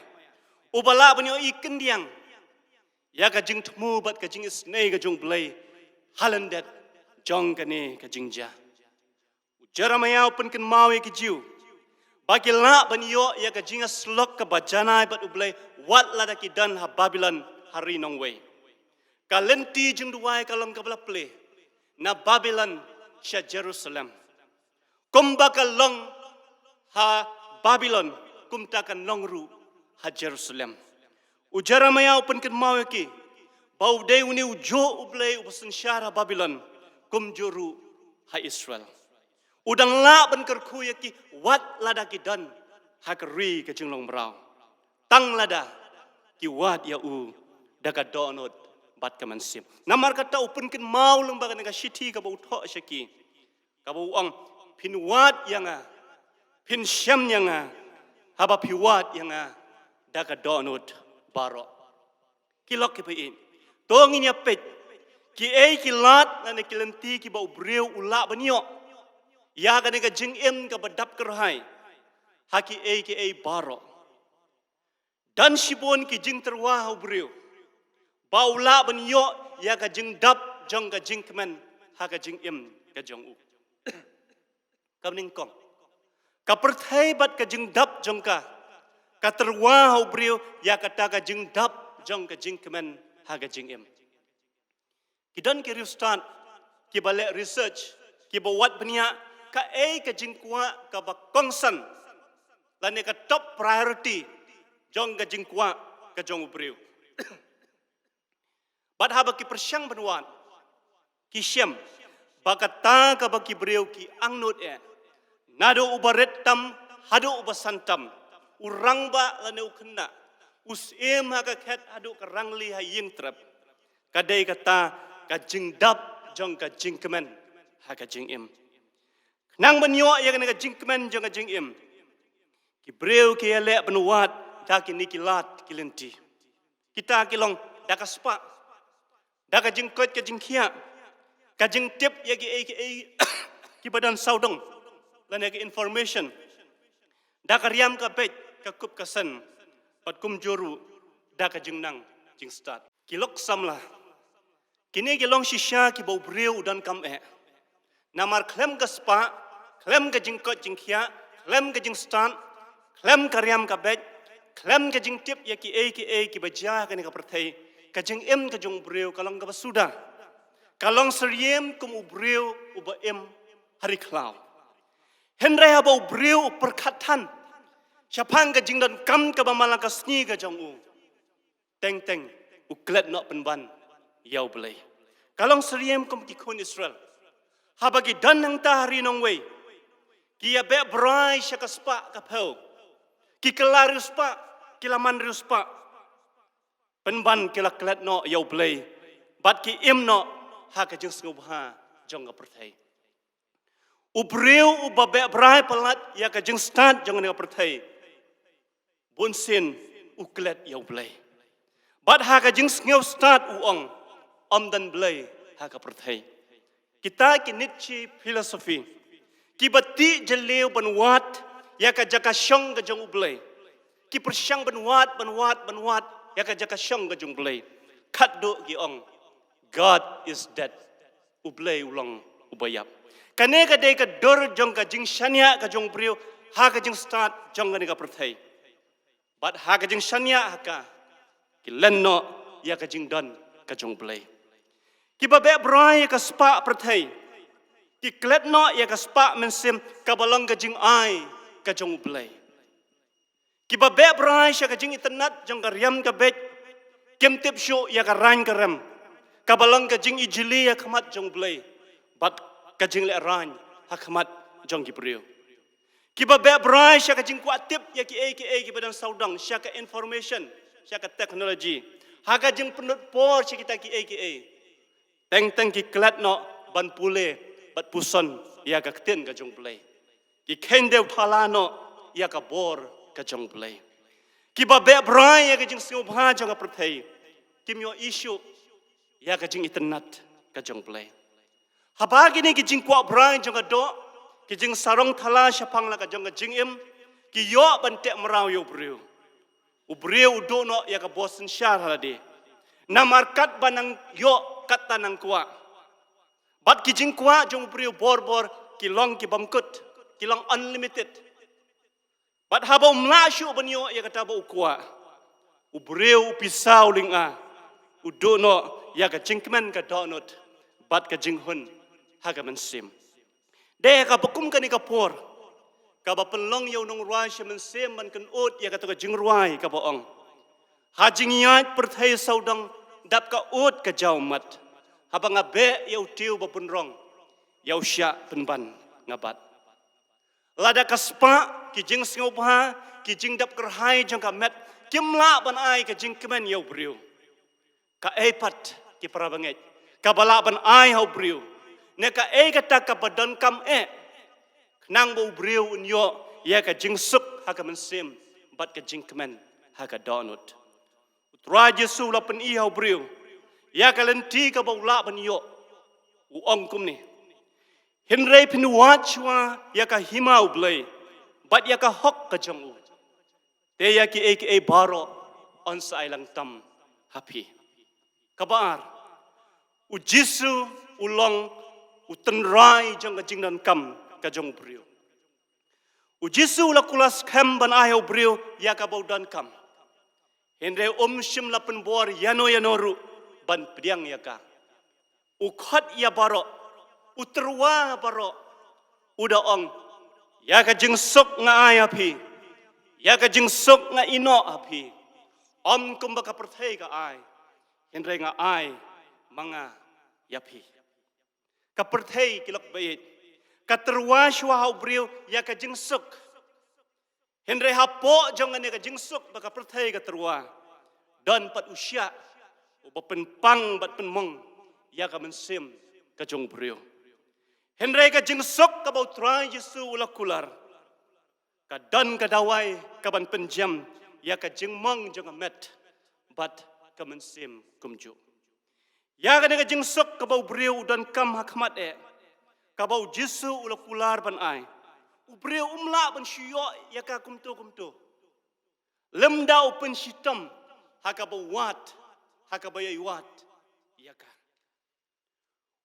uba lah ban ïohi khyndiat ïa ka jingthmu bad ka jingisynei ka jong U Blei ha lyndet jong kane ka jingjia. U Jeremiah u pynkynmaw ïa ki Jiw ba ki lah ban ïoh ïa ka jingïasyllok kaba janai bad U Blei wat lada ki don ha Babilon ha ri nongwei. Ka lynti jingduwai ka long kaba la plie na Babilon sha Jerusalem. Kumba ka long ha Babilon, kumta kan long ruh ha Jerusalem. U Jeremiah u pynkynmaw ïa ki ba u dei une u juh U Blei uba synshar ha Babilon, kumjuh ruh ha Israel. U dang lah ban kyrkhu ïa ki wat lada ki don ha ka ri ka jinglong mraw, tang lada ki wad ïa u da ka dohnud bad ka mynsiem. Namar kata u pynkynmaw lyngba kane ka shithi kaba u thoh sha ki, kaba u ong, phin wad ïa nga, phin shem ïa nga, haba phi wad ïa nga da ka dohnud baroh. Ki lok ki paid, to ngin ïa peit kiei ki lad lane ki lynti kiba u briew u lah ban ïoh ïa kane ka jingim kaba dap kyrhai ha kiei kiei baroh. Don shibun ki jingtyrwa ha u briew ba u lah ban ïoh ïa ka jingdap jong ka jingkmen ha ka jingim ka jong u. Ka nyngkong, ka pyrthei bad ka jingdap jong ka, ka tyrwa ha u briew ïa kata ka jingdap jong ka jingkmen ha ka jingim. Ki don ki riewstad kiba leh research, kiba wad bniah kaei ka jingkwah kaba kongsan lane ka top priority jong ka jingkwah ka jong u briew. Bad haba ki pyrshang ban wad, ki shem ba kata kaba ki briew ki angnud eh, naduh uba rit tam haduh uba san tam, u rangbah lane u khynnah, u syiem ha ka khet haduh ka rangli ha ïing trep, ka dei kata ka jingdap jong ka jingkmen ha ka jingim. Khnang ban ïoh ïa kane ka jingkmen jong ka jingim, ki briew ki ïaleh ban wad da kine ki lad ki lynti. Kita ki long da ka spah, da ka jingkoit ka jingkhiah, ka jingtip ïa kiei kiei kiba don sawdong lane ka information, da ka riam ka beit, ka kup ka sen, bad kumjuh ruh da ka jingnang jingstad. Ki lok samla, kine ki long shisha kiba u briew u donkam eh. Namar khlem ka spah, khlem ka jingkoit jingkhiah, khlem ka jingstad, khlem ka riam ka beit, khlem ka jingtip ïa kiei kiei kiba jia ha kane ka pyrthei, ka jingim ka jong u briew ka long kaba suda. Ka long syriem kum u briew uba im ha ri khlaw. Hynrei haba u briew u pyrkhat than shaphang ka jingdonkam kaba man la ka sngi ka jong u, teng teng u klet noh pynban ïa u Blei. Ka long syriem kum ki khun Israel, haba ki don hangta ha ri nongwei, ki ïa beh brai sha ka spah ka phew, ki kylla riewspah, ki la man riewspah, pynban ki la klet noh ïa u Blei bad ki im noh ha ka jingsngewbha jong ka pyrthei. U briew uba beh brai palat ïa ka jingstad jong kane ka pyrthei, bunsien u klet ïa u Blei. Bad ha ka jingsngewstad u ong, ym don Blei ha ka pyrthei. Kita ki Nietzsche philosophy kiba tih jylliew ban wad ïa ka jaka shong ka jong u Blei. Ki pyrshang ban wad, ban wad, ban wad ïa ka jaka shong ka jong u Blei. Khatduh ki ong, God is dead. U Blei u long uba ïap. Kane ka dei ka dur jong ka jingshaniah ka jong u briew ha ka jingstad jong kane ka pyrthei. Bad ha ka jingshaniah ha ka, ki len noh ïa ka jingdon ka jong u Blei. Kiba beh brai ïa ka spah pyrthei, ki klet noh ïa ka spah mynsiem kaba long ka jingai ka jong u Blei. Kiba beh brai sha ka jingitynnad jong ka riam ka beit, kim tip shuh ïa ka rain ka rem, kaba long ka jingijli ha khmat jong u Blei bad ka jinglehrain ha khmat jong ki briew. Kiba beh brai sha ka jingkwah tip ïa kiei kiei kiba don sawdong, sha ka information, sha ka technology, ha ka jingpynlut por sha kita kiei kiei, teng teng ki klet noh ban pule bad puson ïa ka ktien ka jong u Blei. Ki kheiñ dewthala noh ïa ka bor ka jong u Blei. Kiba beh brai ïa ka jingsngewbha jong ka pyrthei, kim ïohi shuh ïa ka jingitynnad ka jong u Blei. Haba kine ki jingkwah brai jong ka doh, ki jingsarong thala shaphang la ka jong ka jingim, ki ïoh ban teh mraw ïa u briew. U briew u duh noh ïa ka bor synshar ha lade. Namar katba nang ïoh katta nang kwah. Bad ki jingkwah jong u briew bor bor ki long ki bym kut, ki long unlimited. Bad haba um lah shuh ban ïoh ïa kata ba u kwah, u briew u pisa u lynga, u duh noh ïa ka jingkmen ka dohnud bad ka jinghun ha ka mynsiem. Dei kaba kum kane ka por kaba pynlong ïa u nongrwai sha mynsiem ban kynud ïa kata ka jingrwai kaba ong: Ha jingïaid pyrthei sawdong dap ka ud ka jaw mat. Haba nga beh ïa u tiew ba pynrong, ïa u shiah pynban nga bat. Lada ka spah, ki jingsngewbha, ki jingdap kyrhai jong ka met kim lah ban ai ka jingkmen ïa u briew, kaei pat, ki para bangeit, kaba lah ban ai ha u briew? Ne kaei kata kaba donkam eh khnang ba u briew un ïoh ïa ka jingsuk ha ka mynsiem bad ka jingkmen ha ka dohnud? U Trai Jisu u la pyni ha u briew ïa ka lynti kaba u lah ban ïoh. U ong kumne: Hynrei phin wad shuwa ïa ka hima U Blei bad ïa ka hok ka jong u, te ïa kiei kiei baroh yn sa ai lang tam ha phi. Kaba ar, u Jisu u long u tynrai jong ka jingdonkam ka jong u briew. U Jisu u la kular skhem ban ai ha u briew ïa kaba u donkam. Hynrei um shym la pynbor ïano ïano ruh ban pdiang ïa ka. U khot ïa baroh, u tyrwa baroh, u da ong: Ïa ka jingsuk nga ai ha phi, ïa ka jingsuk nga ïehnoh ha phi. Ym kumba ka pyrthei ka ai, hynrei nga ai ma nga ïa phi. Ka pyrthei, ki lok baieit, ka tyrwa shuwa ha u briew ïa ka jingsuk. Hynrei hapoh jong kane ka jingsuk ba ka pyrthei ka tyrwa, don pat u shiah uba pynpang bad pynmong ïa ka mynsiem ka jong u briew. Hynrei ka jingsuk kaba u Trai Jisu u la kular, ka don ka dawai kaban pynjem ïa ka jingmong jong ka met bad ka mynsiem kumjuh. Ïa kane ka jingsuk kaba u briew u donkam ha khmat eh, kaba u Jisu u la kular ban ai, u briew um lah ban shu ïoh ïa ka kumto kumto, lymda u pynshitom ha kaba wad, ha kaba ïai wad ïa ka.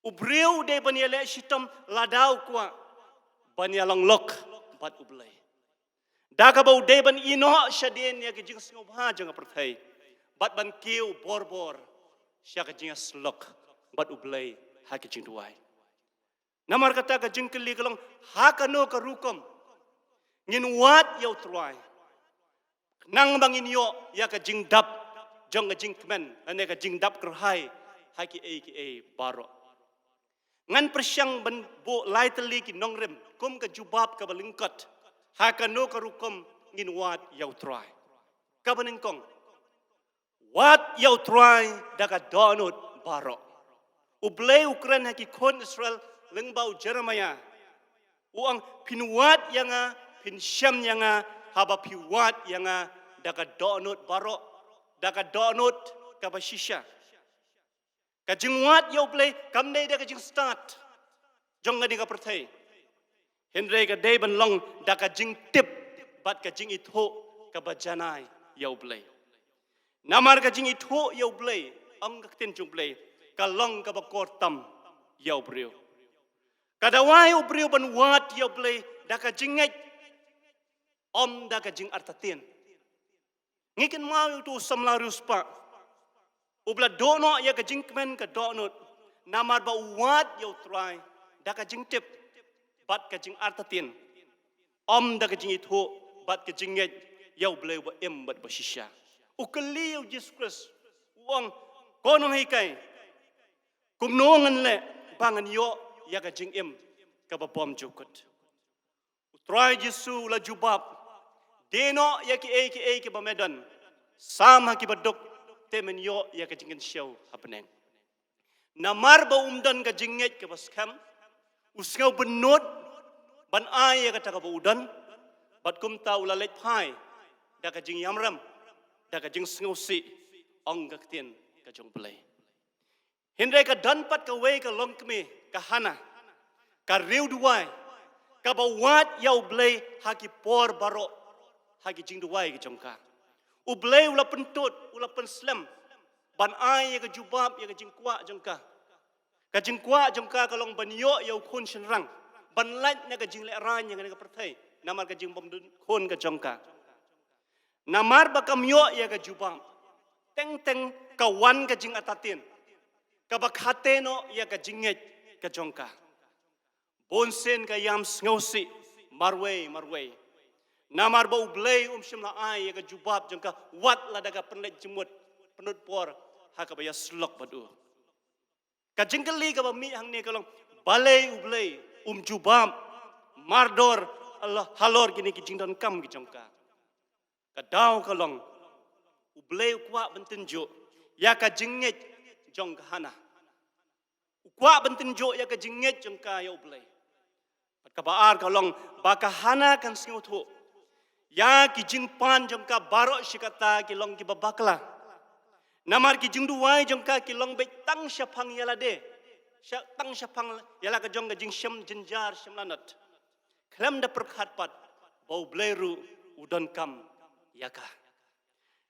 U briew u dei ban ïaleh shitom lada u kwah ban ïalong lok bad U Blei, da kaba u dei ban ïehnoh shadien ïa ka jingsngewbha jong ka pyrthei bad ban kiew bor bor sha ka jingïasyllok bad U Blei ha ka jingduwai. Namar kata ka jingkylli ka long, ha kano ka rukom ngin wad ïa u Trai khnang ba ngin ïoh ïa ka jingdap jong ka jingkmen lane ka jingdap kyrhai ha kiei kiei baroh? Ngan pyrshang ban buh lai tylli ki nongrim kum ka jubab kaba lyngkot ha kano ka rukom ngin wad ïa u Trai. Kaba nyngkong, wad ïa u Trai da ka dohnud baroh. U Blei u kren ha ki khun Israel lyngba u Jeremiah, u ong, phin wad ïa nga, phin shem ïa nga haba phi wad ïa nga da ka dohnud baroh, da ka dohnud kaba shisha. Ka jingwad ïa U Blei kam dei da ka jingstad jong kane ka pyrthei, hynrei ka dei ban long da ka jingtip bad ka jingithuh kaba janai ïa U Blei. Namar ka jingithuh ïa U Blei, ong ka ktien jong U Blei, ka long kaba kor tam ïa u briew. Ka dawai u briew ban wad ïa U Blei da ka jingngeit, ym da ka jingartatien. Ngi kynmaw ïa uto u samla riewspah uba la duh noh ïa ka jingkmen ka dohnud namar ba u wad ïa u Trai da ka jingtip bad ka jingartatien, ym da ka jingithuh bad ka jingngeit ïa U Blei uba im bad uba shisha. U kylli ïa u Jisu Khrist, u ong, ko nonghikai, kumno ngan leh ba ngan ïoh ïa ka jingim kaba bymjukut? U Trai Jisu u la jubab, die noh ïa kiei kiei kiba me don, sam ha kiba duk, te men ïoh ïa ka jingkynshew ha bneng. Namar ba um don ka jingngeit kaba skhem, u sngew bynnud ban ai ïa kata kaba u don, bad kumta u la leit phai da ka jingïamram, da ka jingsngewsih, ong ka ktien ka jong U Blei. Hynrei ka don pat kawei ka longkmie, ka Hana, ka riewduwai, kaba wad ïa U Blei ha ki por baroh ha ki jingduwai ki jong ka. U Blei u la pyntud, u la pynslem Ban ai ïa ka jubab ïa ka jingkwah jong ka. Ka jingkwah jong ka ka long ban ïoh ïa u khun shynrang, ban lait na ka jinglehrain ïa kane ka pyrthei namar ka jingbym don khun ka jong ka. Namar ba kam ïoh ïa ka jubab, teng teng ka wan ka jingartatien kaba khate noh ïa ka jingngeit ka jong ka. Bun sien ka ïam sngewsih marwei marwei, namar ba U Blei um shym la ai ïa ka jubab jong ka wat lada ka pynleit jingmut pynlut por ha kaba ïasyllok bad u. Ka jingkylli kaba mih hangne ka long, balei U Blei um jubab mardor halor kine ki jingdonkam ki jong ka? Ka daw ka long, U Blei u kwah ban tynjuh ïa ka jingngeit jong ka Hana. U kwah ban tynjuh ïa ka jingngeit jong ka ïa U Blei. Bad kaba ar ka long ba ka Hana kan sngewthuh ïa ki jingpan jong ka baroh shi katta ki long kiba bakla. Namar ki jingduwai jong ka ki long beit tang shaphang ïa lade, sha tang shaphang ïa la ka jong ka jingshem jynjar shem lanot, khlem da pyrkhat pat ba U Blei ruh u donkam ïa ka.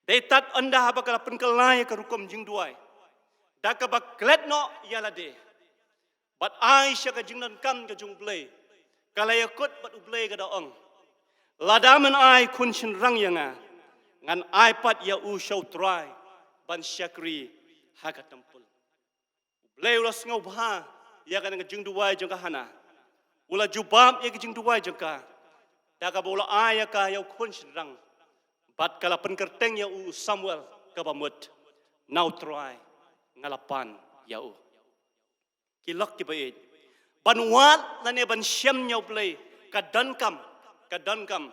Dei tad ynda haba ka la pynkylla ïa ka rukom jingduwai da kaba klet noh ïa lade bad ai sha ka jingdonkam ka jong U Blei, ka la ïakut bad U Blei ka da ong, lada men ai khun shynrang ïa nga, ngan ai pat ïa u sha U Trai ban shakri ha ka templ. U Blei u la sngewbha ïa kane ka jingduwai jong ka Hana. U la jubab ïa ka jingduwai jong ka da kaba u la ai ïa ka ïa u khun shynrang bad ka la pynkyrteng ïa u Samuel kaba mut, na U Trai nga la pan ïa u. Ki lok kiba ïeit, ban wad lane ban shem ïa U Blei ka donkam, ka donkam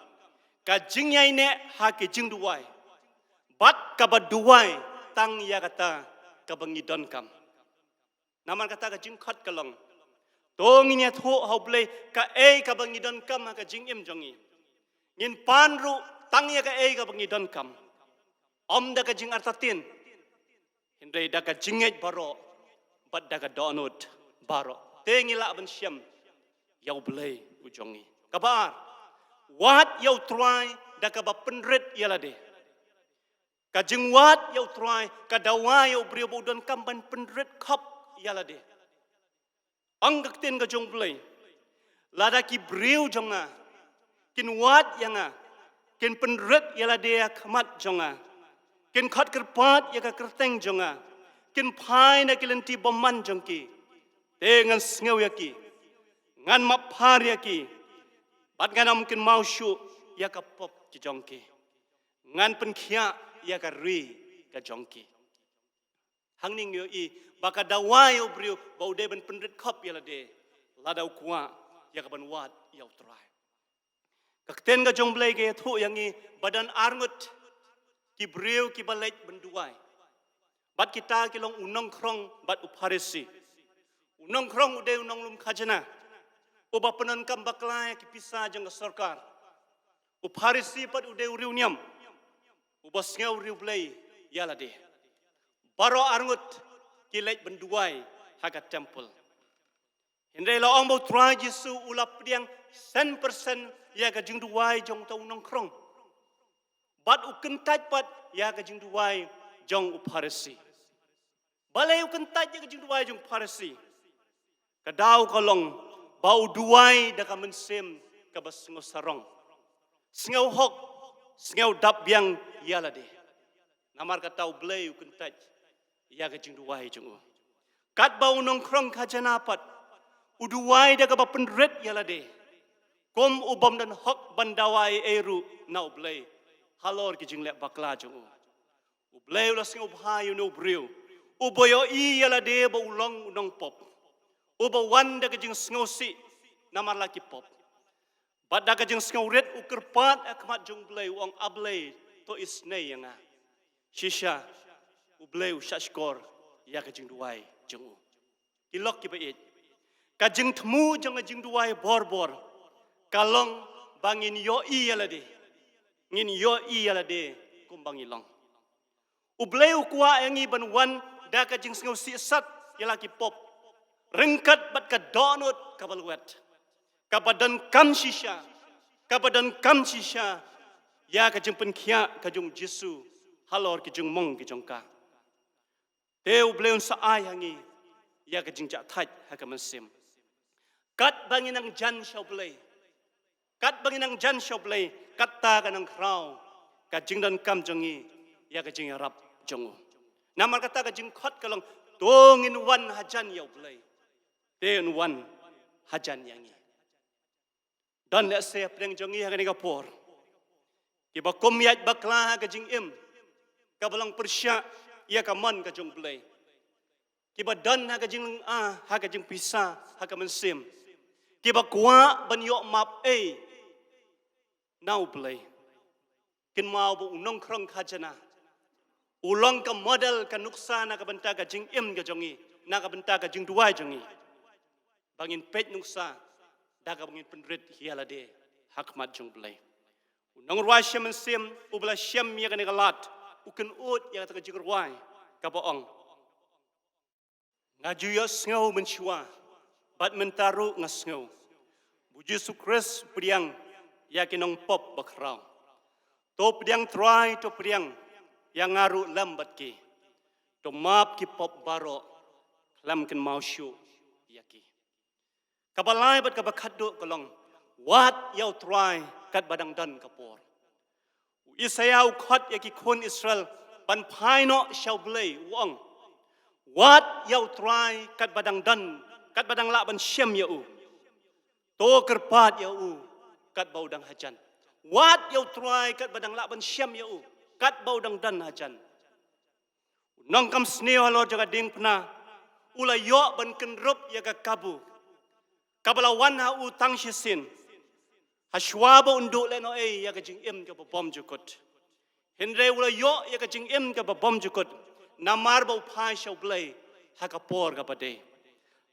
ka jingïaineh ha ki jingduwai bad kaba duwai tang ïa kata kaba ngi donkam. Namar kata ka jingkhot ka long, to ngin ïathuh ha U Blei kaei kaba ngi donkam ha ka jingim jong ngi. Ngin pan ruh tang ïa kaei kaba ngi donkam, ym da ka jingartatien, hynrei da ka jingngeit baroh bad da ka dohnud baroh te ngi lah ban shem ïa U Blei u jong ngi. Kaba ar, wad ïa U Trai da kaba pynrit ïa lade. Ka jingwad ïa U Trai, ka dawa ïa u briew ba u donkam ban pynrit khop ïa lade. Ong ka ktien ka jong U Blei, lada ki briew jong nga kin wad ïa nga, kin pynrit ïa lade ha khmat jong nga, kin khot kyrpad ïa ka kyrteng jong nga, kin phai na ki lynti bymman jong ki, te ngan sngew ïa ki, ngan map phar ïa ki, bad ngan ym kynmaw shuh ïa ka pop ki jong ki. Ngan pynkhiah ïa ka ri ka jong ki. Hangne ngi ïohi ba ka dawa ïa u briew ba u dei ban pynrit khop ïa lade lada u kwah ïa ka ban wad ïa U Trai. Ka ktien ka jong U Blei ka ïathuh ïa ngi ba don arngut ki briew kiba leit ban duwai. Bad kita ki long u nongkhrong bad u Pharisi. U nongkhrong u dei u nonglum khajna, uba pyndonkam bakla ïa ki pisa jong ka sorkar. U Pharisi pat u dei u riewniam, uba sngew riewblei ïa lade. Baroh arngut ki leit ban duwai ha ka templ. Hynrei la ong ba U Trai Jisu u la pdiang san persen ïa ka jingduwai jong uta u nongkhrong, bad u kyntait pat ïa ka jingduwai jong u Pharisi. Balei u kyntait ïa ka jingduwai jong u Pharisi? Ka daw ka long ba u duwai da ka mynsiem kaba sngewsarong, sngewhok, sngewdap biang ïa lade. Namar kata U Blei u kyntait ïa ka jingduwai jong u. Katba u nongkhrong khajna pat, u duwai da kaba pynrit ïa lade, kum u bym don hok ban dawa ei ei ruh na U Blei halor ki jingleh bakla jong u. U Blei u la sngewbha ïa une u briew uba ïohi ïa lade ba u long u nongpop, uba wan da ka jingsngewsih namar la ki pop. Bad da ka jingsngewrit u kyrpad ha khmat jong U Blei, u ong, A Blei, to isynei ïa nga. Shisha U Blei u shahshkor ïa ka jingduwai jong u. Ki lok kiba ïeit, ka jingthmu jong ka jingduwai bor bor ka long ba ngin ïohi ïa lade, ngin ïohi ïa lade kumba ngi long. U Blei u kwah ïa ngi ban wan da ka jingsngewsih sat ïa la ki pop, ryngkat bad ka dohnud kaba lwet, kaba donkam shisha, kaba donkam shisha ïa ka jingpynkhiah ka jong U Jisu halor ki jingmong ki jong ka. Te U Blei un sa ai ha ngi ïa ka jingjahthait ha ka mynsiem. Katba ngi nang jan sha U Blei, katba ngi nang jan sha U Blei, kata ka nang khraw ka jingdonkam jong ngi ïa ka jingïarap jong u. Namar kata ka jingkhot ka long, to ngin wan hajan ïa U Blei, te un wan hajan ïa ngi. Don lehse hapdeng jong ngi ha kane ka por kiba kum ïaid bakla ha ka jingim, kaba long pyrshah ïa ka mon ka jong U Blei, kiba don ha ka jinglynga, ha ka jingpisa, ha ka mynsiem, kiba kwah ban ïoh map ei na U Blei. Kynmaw ba u nongkhrong khajana u long ka model, ka nuksa na ka bynta ka jingim ka jong ngi, na ka bynta ka jingduwai jong ngi, ba ngin peit nuksa da kaba ngin pynrit ïa lade ha khmat jong U Blei. U nongrwai shem mynsiem uba la shem ïa kane ka lad u kynnoh ïa kata ka jingrwai kaba ong, nga ju ïohsngew mynshuwa, bad mynta ruh nga sngew, ba U Jisu Khrist u pdiang ïa ki nongpop bakhraw. To pdiang Trai, to pdiang, ïa nga ruh lem bad ki. To map ki pop baroh, khlem kynmaw shuh ïa ki. Kaba lai bad kaba khatduh ka long, wad ïa U Trai katba dang don ka por. U Isaïah u khot ïa ki khun Israel ban phai noh sha U Blei, u ong, wad ïa U Trai katba dang don, katba dang lah ban shem ïa u. To kyrpad ïa u katba u dang hajan. Wad ïa U Trai katba dang lah ban shem ïa u, katba u dang don hajan. U nongkam sniew halor jong ka diengphna u la ïoh ban kynrup ïa ka kabu kaba la wan ha u tang shisien, hashwa ba un duh lehnohei ïa ka jingim kaba bymjukut. Hynrei u la ïoh ïa ka jingim kaba bymjukut namar ba u phai sha U Blei ha ka por kaba dei.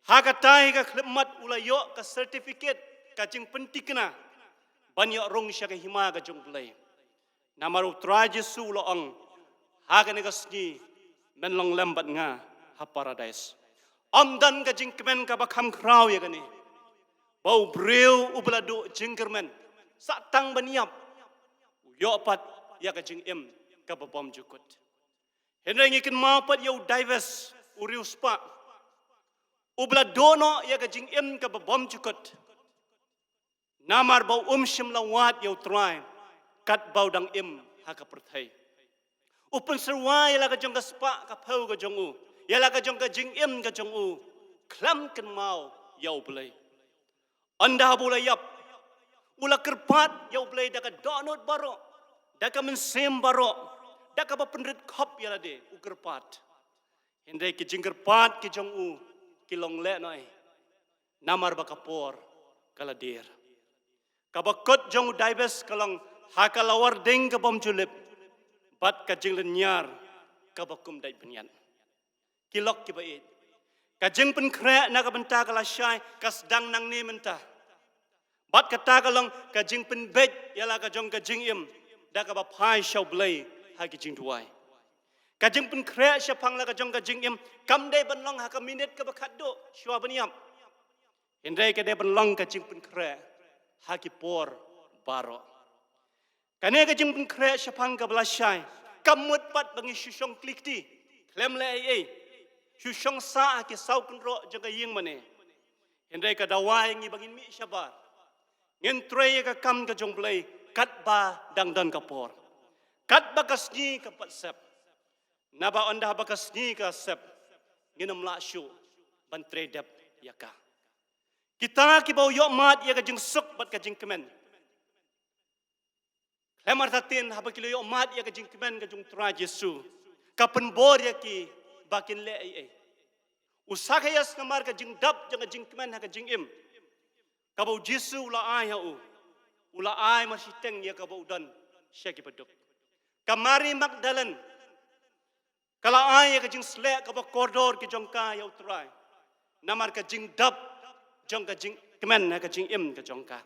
Ha kata hi ka khyllipmat u la ïoh ka certificate, ka jingpyntikna ban ïoh rung sha ka hima ka jong U Blei. Namar U Trai Jisu u la ong, ha kane ka sngi men long lem bad nga ha Paradais. Ym don ka jingkmen kaba kham khraw ïa kane, ba u briew uba la duh jingkyrmen, sah tang ban ïap, u ïoh pat ïa ka jingim kaba bymjukut. Hynrei ngi kynmaw pat ïa u Jabez, u riewspah, uba la duh noh ïa ka jingim kaba bymjukut. Namar ba um shym la wad ïa U Trai katba u dang im ha ka pyrthei. U pynsyrwa ïa la ka jong ka spah ka phew ka jong u, ïa la ka jong ka jingim ka jong u, khlem kynmaw ïa U Blei. Ynda haba u la ïap, u la kyrpad ïa U Blei da ka dohnud baroh, da ka mynsiem baroh, da kaba pynrit khop ïa lade u kyrpad. Hynrei ki jingkyrpad ki jong u ki long lehnohei, namar ba ka por ka la dier. Kaba kut jong u Jabez ka long, ha ka lawar ding ka bym ju lip, bad ka jinglynñiar kaba kum dait bniat. Ki lok kiba ïeit, ka jingpynkhreh na ka bynta ka lashai ka sdang nangne mynta. Bad kata ka long ka jingpynbeit ïa la ka jong ka jingim da kaba phai sha U Blei ha ki jingduwai. Ka jingpynkhreh shaphang la ka jong ka jingim kam dei ban long ha ka minit kaba khatduh shuwa ban ïap. Hynrei ka dei ban long ka jingpynkhreh ha ki por baroh. Kane ka jingpynkhreh shaphang kaba lashai kam mut pat ba ngi shu shong kli kti, khlem leh ei ei, shu shong sah ha ki saw kynroh jong ka ïing mane. Hynrei ka dawa ïa ngi ba ngin mih shabar, ngin trei ïa ka kam ka jong U Blei katba dang don ka por, katba ka sngi ka pat sep. Naba ynda ba ka sngi ka sep, ngin ym lah shuh ban trei dep ïa ka. Kita kiba u ïoh mad ïa ka jingsuk bad ka jingkmen, khlem artatien haba ki la ïoh mad ïa ka jingkmen ka jong U Trai Jisu, ka pynbor ïa ki ba kin leh ei ei. U Sakhaios, namar ka jingdap jong ka jingkmen ha ka jingim, kaba U Jisu u la ai ha u, u la ai marshiteng ïa kaba u don sha ki baduk. Ka Mari Magdalen ka la ai ïa ka jingsleh kaba kordor ki jong ka ïa U Trai, namar ka jingdap jong ka jingkmen ha ka jingim ka jong ka.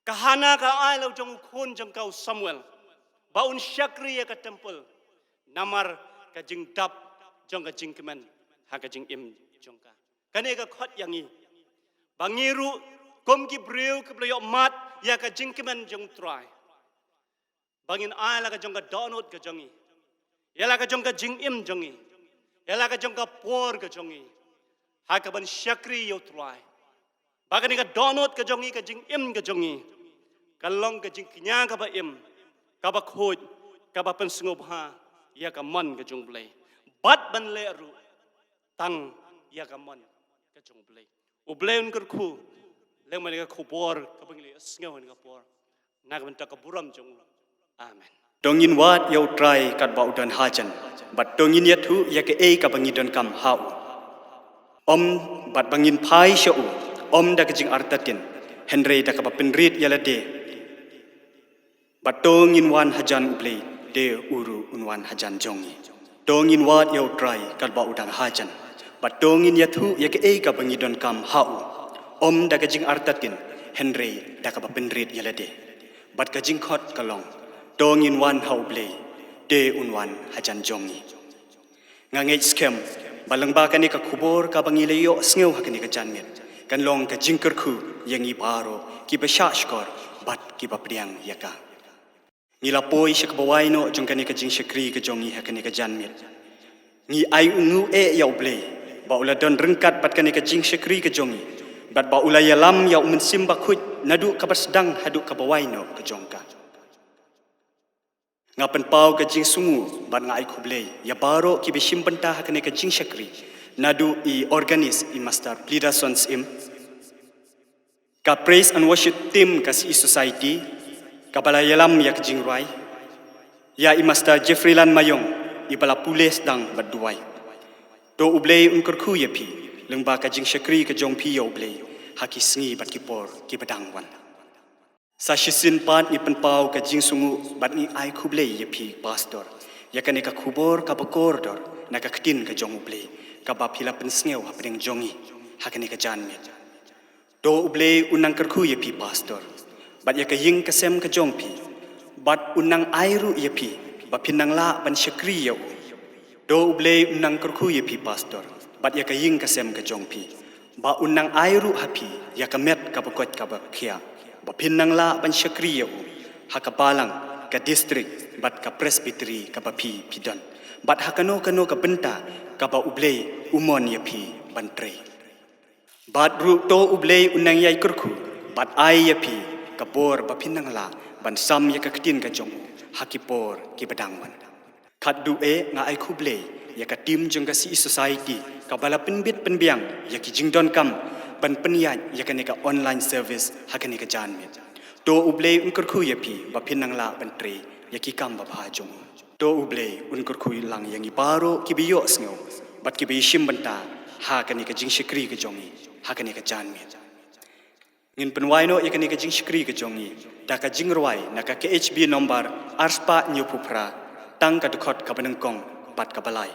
Ka Hana ka ai la u jong u khun jong ka u Samuel ba un shakri ïa ka temple, namar ka jingdap jong ka jingkmen ha ka jingim jong ka. Kane ka khot ïa ngi ba ngi ruh kum ki briew kiba la ïoh mad ïa ka jingkmen jong U Trai, ba ngin ai la ka jong ka dohnud ka jong ngi, ïa la ka jong ka jingim jong ngi, ïa la ka jong ka por ka jong ngi ha kaban shakri ïa U Trai. Ba kane ka dohnud ka jong ngi, ka jingim ka jong ngi, kan long ka jingkñia kaba im, kaba khuid, kaba pynsngewbha ïa ka mon ka jong U Blei. Bad ban leh ruh tang ïa ka mon ka jong U Blei. U Blei un kyrkhu lem ïa ka khubor kaba ngi la ïohsngew ha kane ka por, na ka bynta ka burom jong U. Amen. To ngin wad ïa U Trai katba u don hajan, bad to ngin ïathuh ïa kaei kaba ngi donkam ha u. Ym bad ba ngin phai sha u, ym da ka jingartatien, hynrei da kaba pynrit ïa lade. Bad to ngin wan hajan U Blei, te u ruh un wan hajan jong ngi. To ngin wad ïa U Trai katba u don hajan, bad to ngin ïathuh ïa kaei kaba ngi donkam ha u. Ym da ka jingartatien, hynrei da kaba pynrit ïa lade. Bad ka jingkhot ka long, to ngin wan ha U Blei, te un wan hajan jong ngi. Nga ngeit skhem ba lyngba kane ka khubor kaba ngi la ïohsngew ha kane ka janmiet, kan long ka jingkyrkhu ïa ngi baroh kiba shahshkor bad kiba pdiang ïa ka. Ngi la poi sha kaba wai noh jong kane ka jingshakri ka jong ngi ha kane ka janmiet. Ngi ai nguh eh ïa U Blei ba u la don ryngkat bad kane ka jingshakri ka jong ngi, bad ba u la ïalam ïa U Mynsiem Bakhuid naduh kaba sdang haduh kaba wai noh ka jong ka. Nga pynpaw ka jingsngewnguh bad nga ai khublei ïa baroh kiba shim bynta ha kane ka jingshakri, naduh i organist, i Master Plidason Syiem, ka praise and worship team ka C E Society, kaba la ïalam ïa ka jingrwai, ïa i Master Jeffreyland Mayong, iba la pule sdang bad duwai. To U Blei un kyrkhu ïa phi lyngba ka jingshakri ka jong phi ïa U Blei ha ki sngi bad ki por kiba dang wan. Sa shisien pat ngi pynpaw ka jingsngewnguh bad ngi ai khublei ïa phi, Pastor, ïa kane ka khubor kaba kordor na ka ktien ka jong U Blei, kaba phi la pynsngew hapdeng jong ngi ha kane ka janmiet. To U Blei un nang kyrkhu ïa phi, Pastor, bad ïa ka ïing ka sem ka jong phi, bad un nang ai ruh ïa phi ba phin nang lah ban shakri ïa u. To U Blei un nang kyrkhu ïa phi, Pastor, bad ïa ka ïing ka sem ka jong phi, ba un nang ai ruh ha phi ïa ka met kaba koit kaba khiah, ba phin nang lah ban shakri ïa u ha ka balang, ka district bad ka presbytery kaba phi phi don, bad ha kano kano ka bynta kaba U Blei u mon ïa phi ban trei. Bad ruh to U Blei un nang ïai kyrkhu bad ai ïa phi ka bor ba phin nang lah ban sam ïa ka ktien ka jong u ha ki por kiba dang wan. Khatduh eh nga ai khublei ïa ka team jong ka C E Society kaba la pynbit pynbiang ïa ki jingdonkam ban pynïaid ïa kane ka online service ha kane ka janmiet. To U Blei un kyrkhu ïa phi ba phin nang lah ban trei ïa ki kam babha jong u. To U Blei un kyrkhu lang ïa ngi baroh kiba ïohsngew bad kiba ïashim bynta ha kane ka jingshakri ka jong ngi ha kane ka janmiet. Ngin pynwai noh ïa kane ka jingshakri ka jong ngi da ka jingrwai na ka K H B nombar arspah hynñiewphew phra, tang ka dkhot kaba nyngkong bad kaba lai.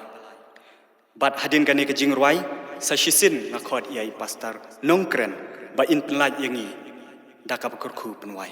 Bad hadien kane ka jingrwai, sa shisien nga khot ïa i Pastor Nongkren ba in pynlait ïa ngi da kaba kyrkhu pynwai.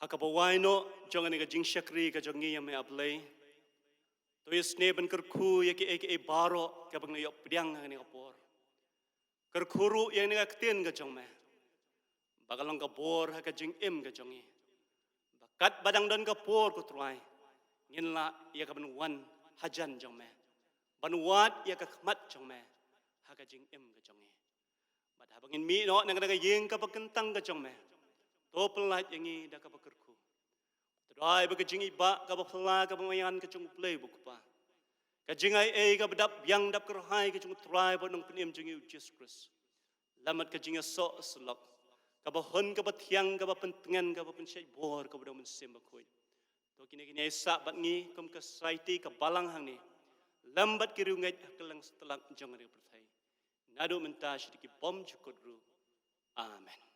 Ha kaba wai noh jong kane ka jingshakri ka jong ngi, ïa me A Blei, to ïasnei ban kyrkhu ïa kiei kiei baroh kaba ngi la ïoh pdiang ha kane ka por. Kyrkhu ruh ïa kane ka ktien ka jong me ba ka long ka bor ha ka jingim ka jong ngi, ba Katba dang don ka por, ko Trai, ngin lah ïa ka ban wan hajan jong me, ban wad ïa ka khmat jong me ha ka jingim ka jong ngi. Bad haba ngin mih noh na ka ïing kaba kyntang ka jong me, to pyllait ïa ngi da kaba kyrkhu. Trai, ba ka jingïeit, ba ka ba phylla, ka ba maïan ka jong U Blei U Kpa, ka jingai ei ka ba dap biang dap kyrhai ka jong U Trai bad U Nongpynim jong ngi U Jisu Khrist, lem bad ka jingïasoh syllok, ka ba hun, ka ba thiang, ka ba pyntngen, ka ba pynshait bor, ka ba don Mynsiem Bakhuid, to kine kine sah bad ngi kum ka society, ka balang hangne, lem bad ki riewngeit ha kylleng satlak jong ka pyrthei, naduh mynta sha ki bym jukut ruh. Amen.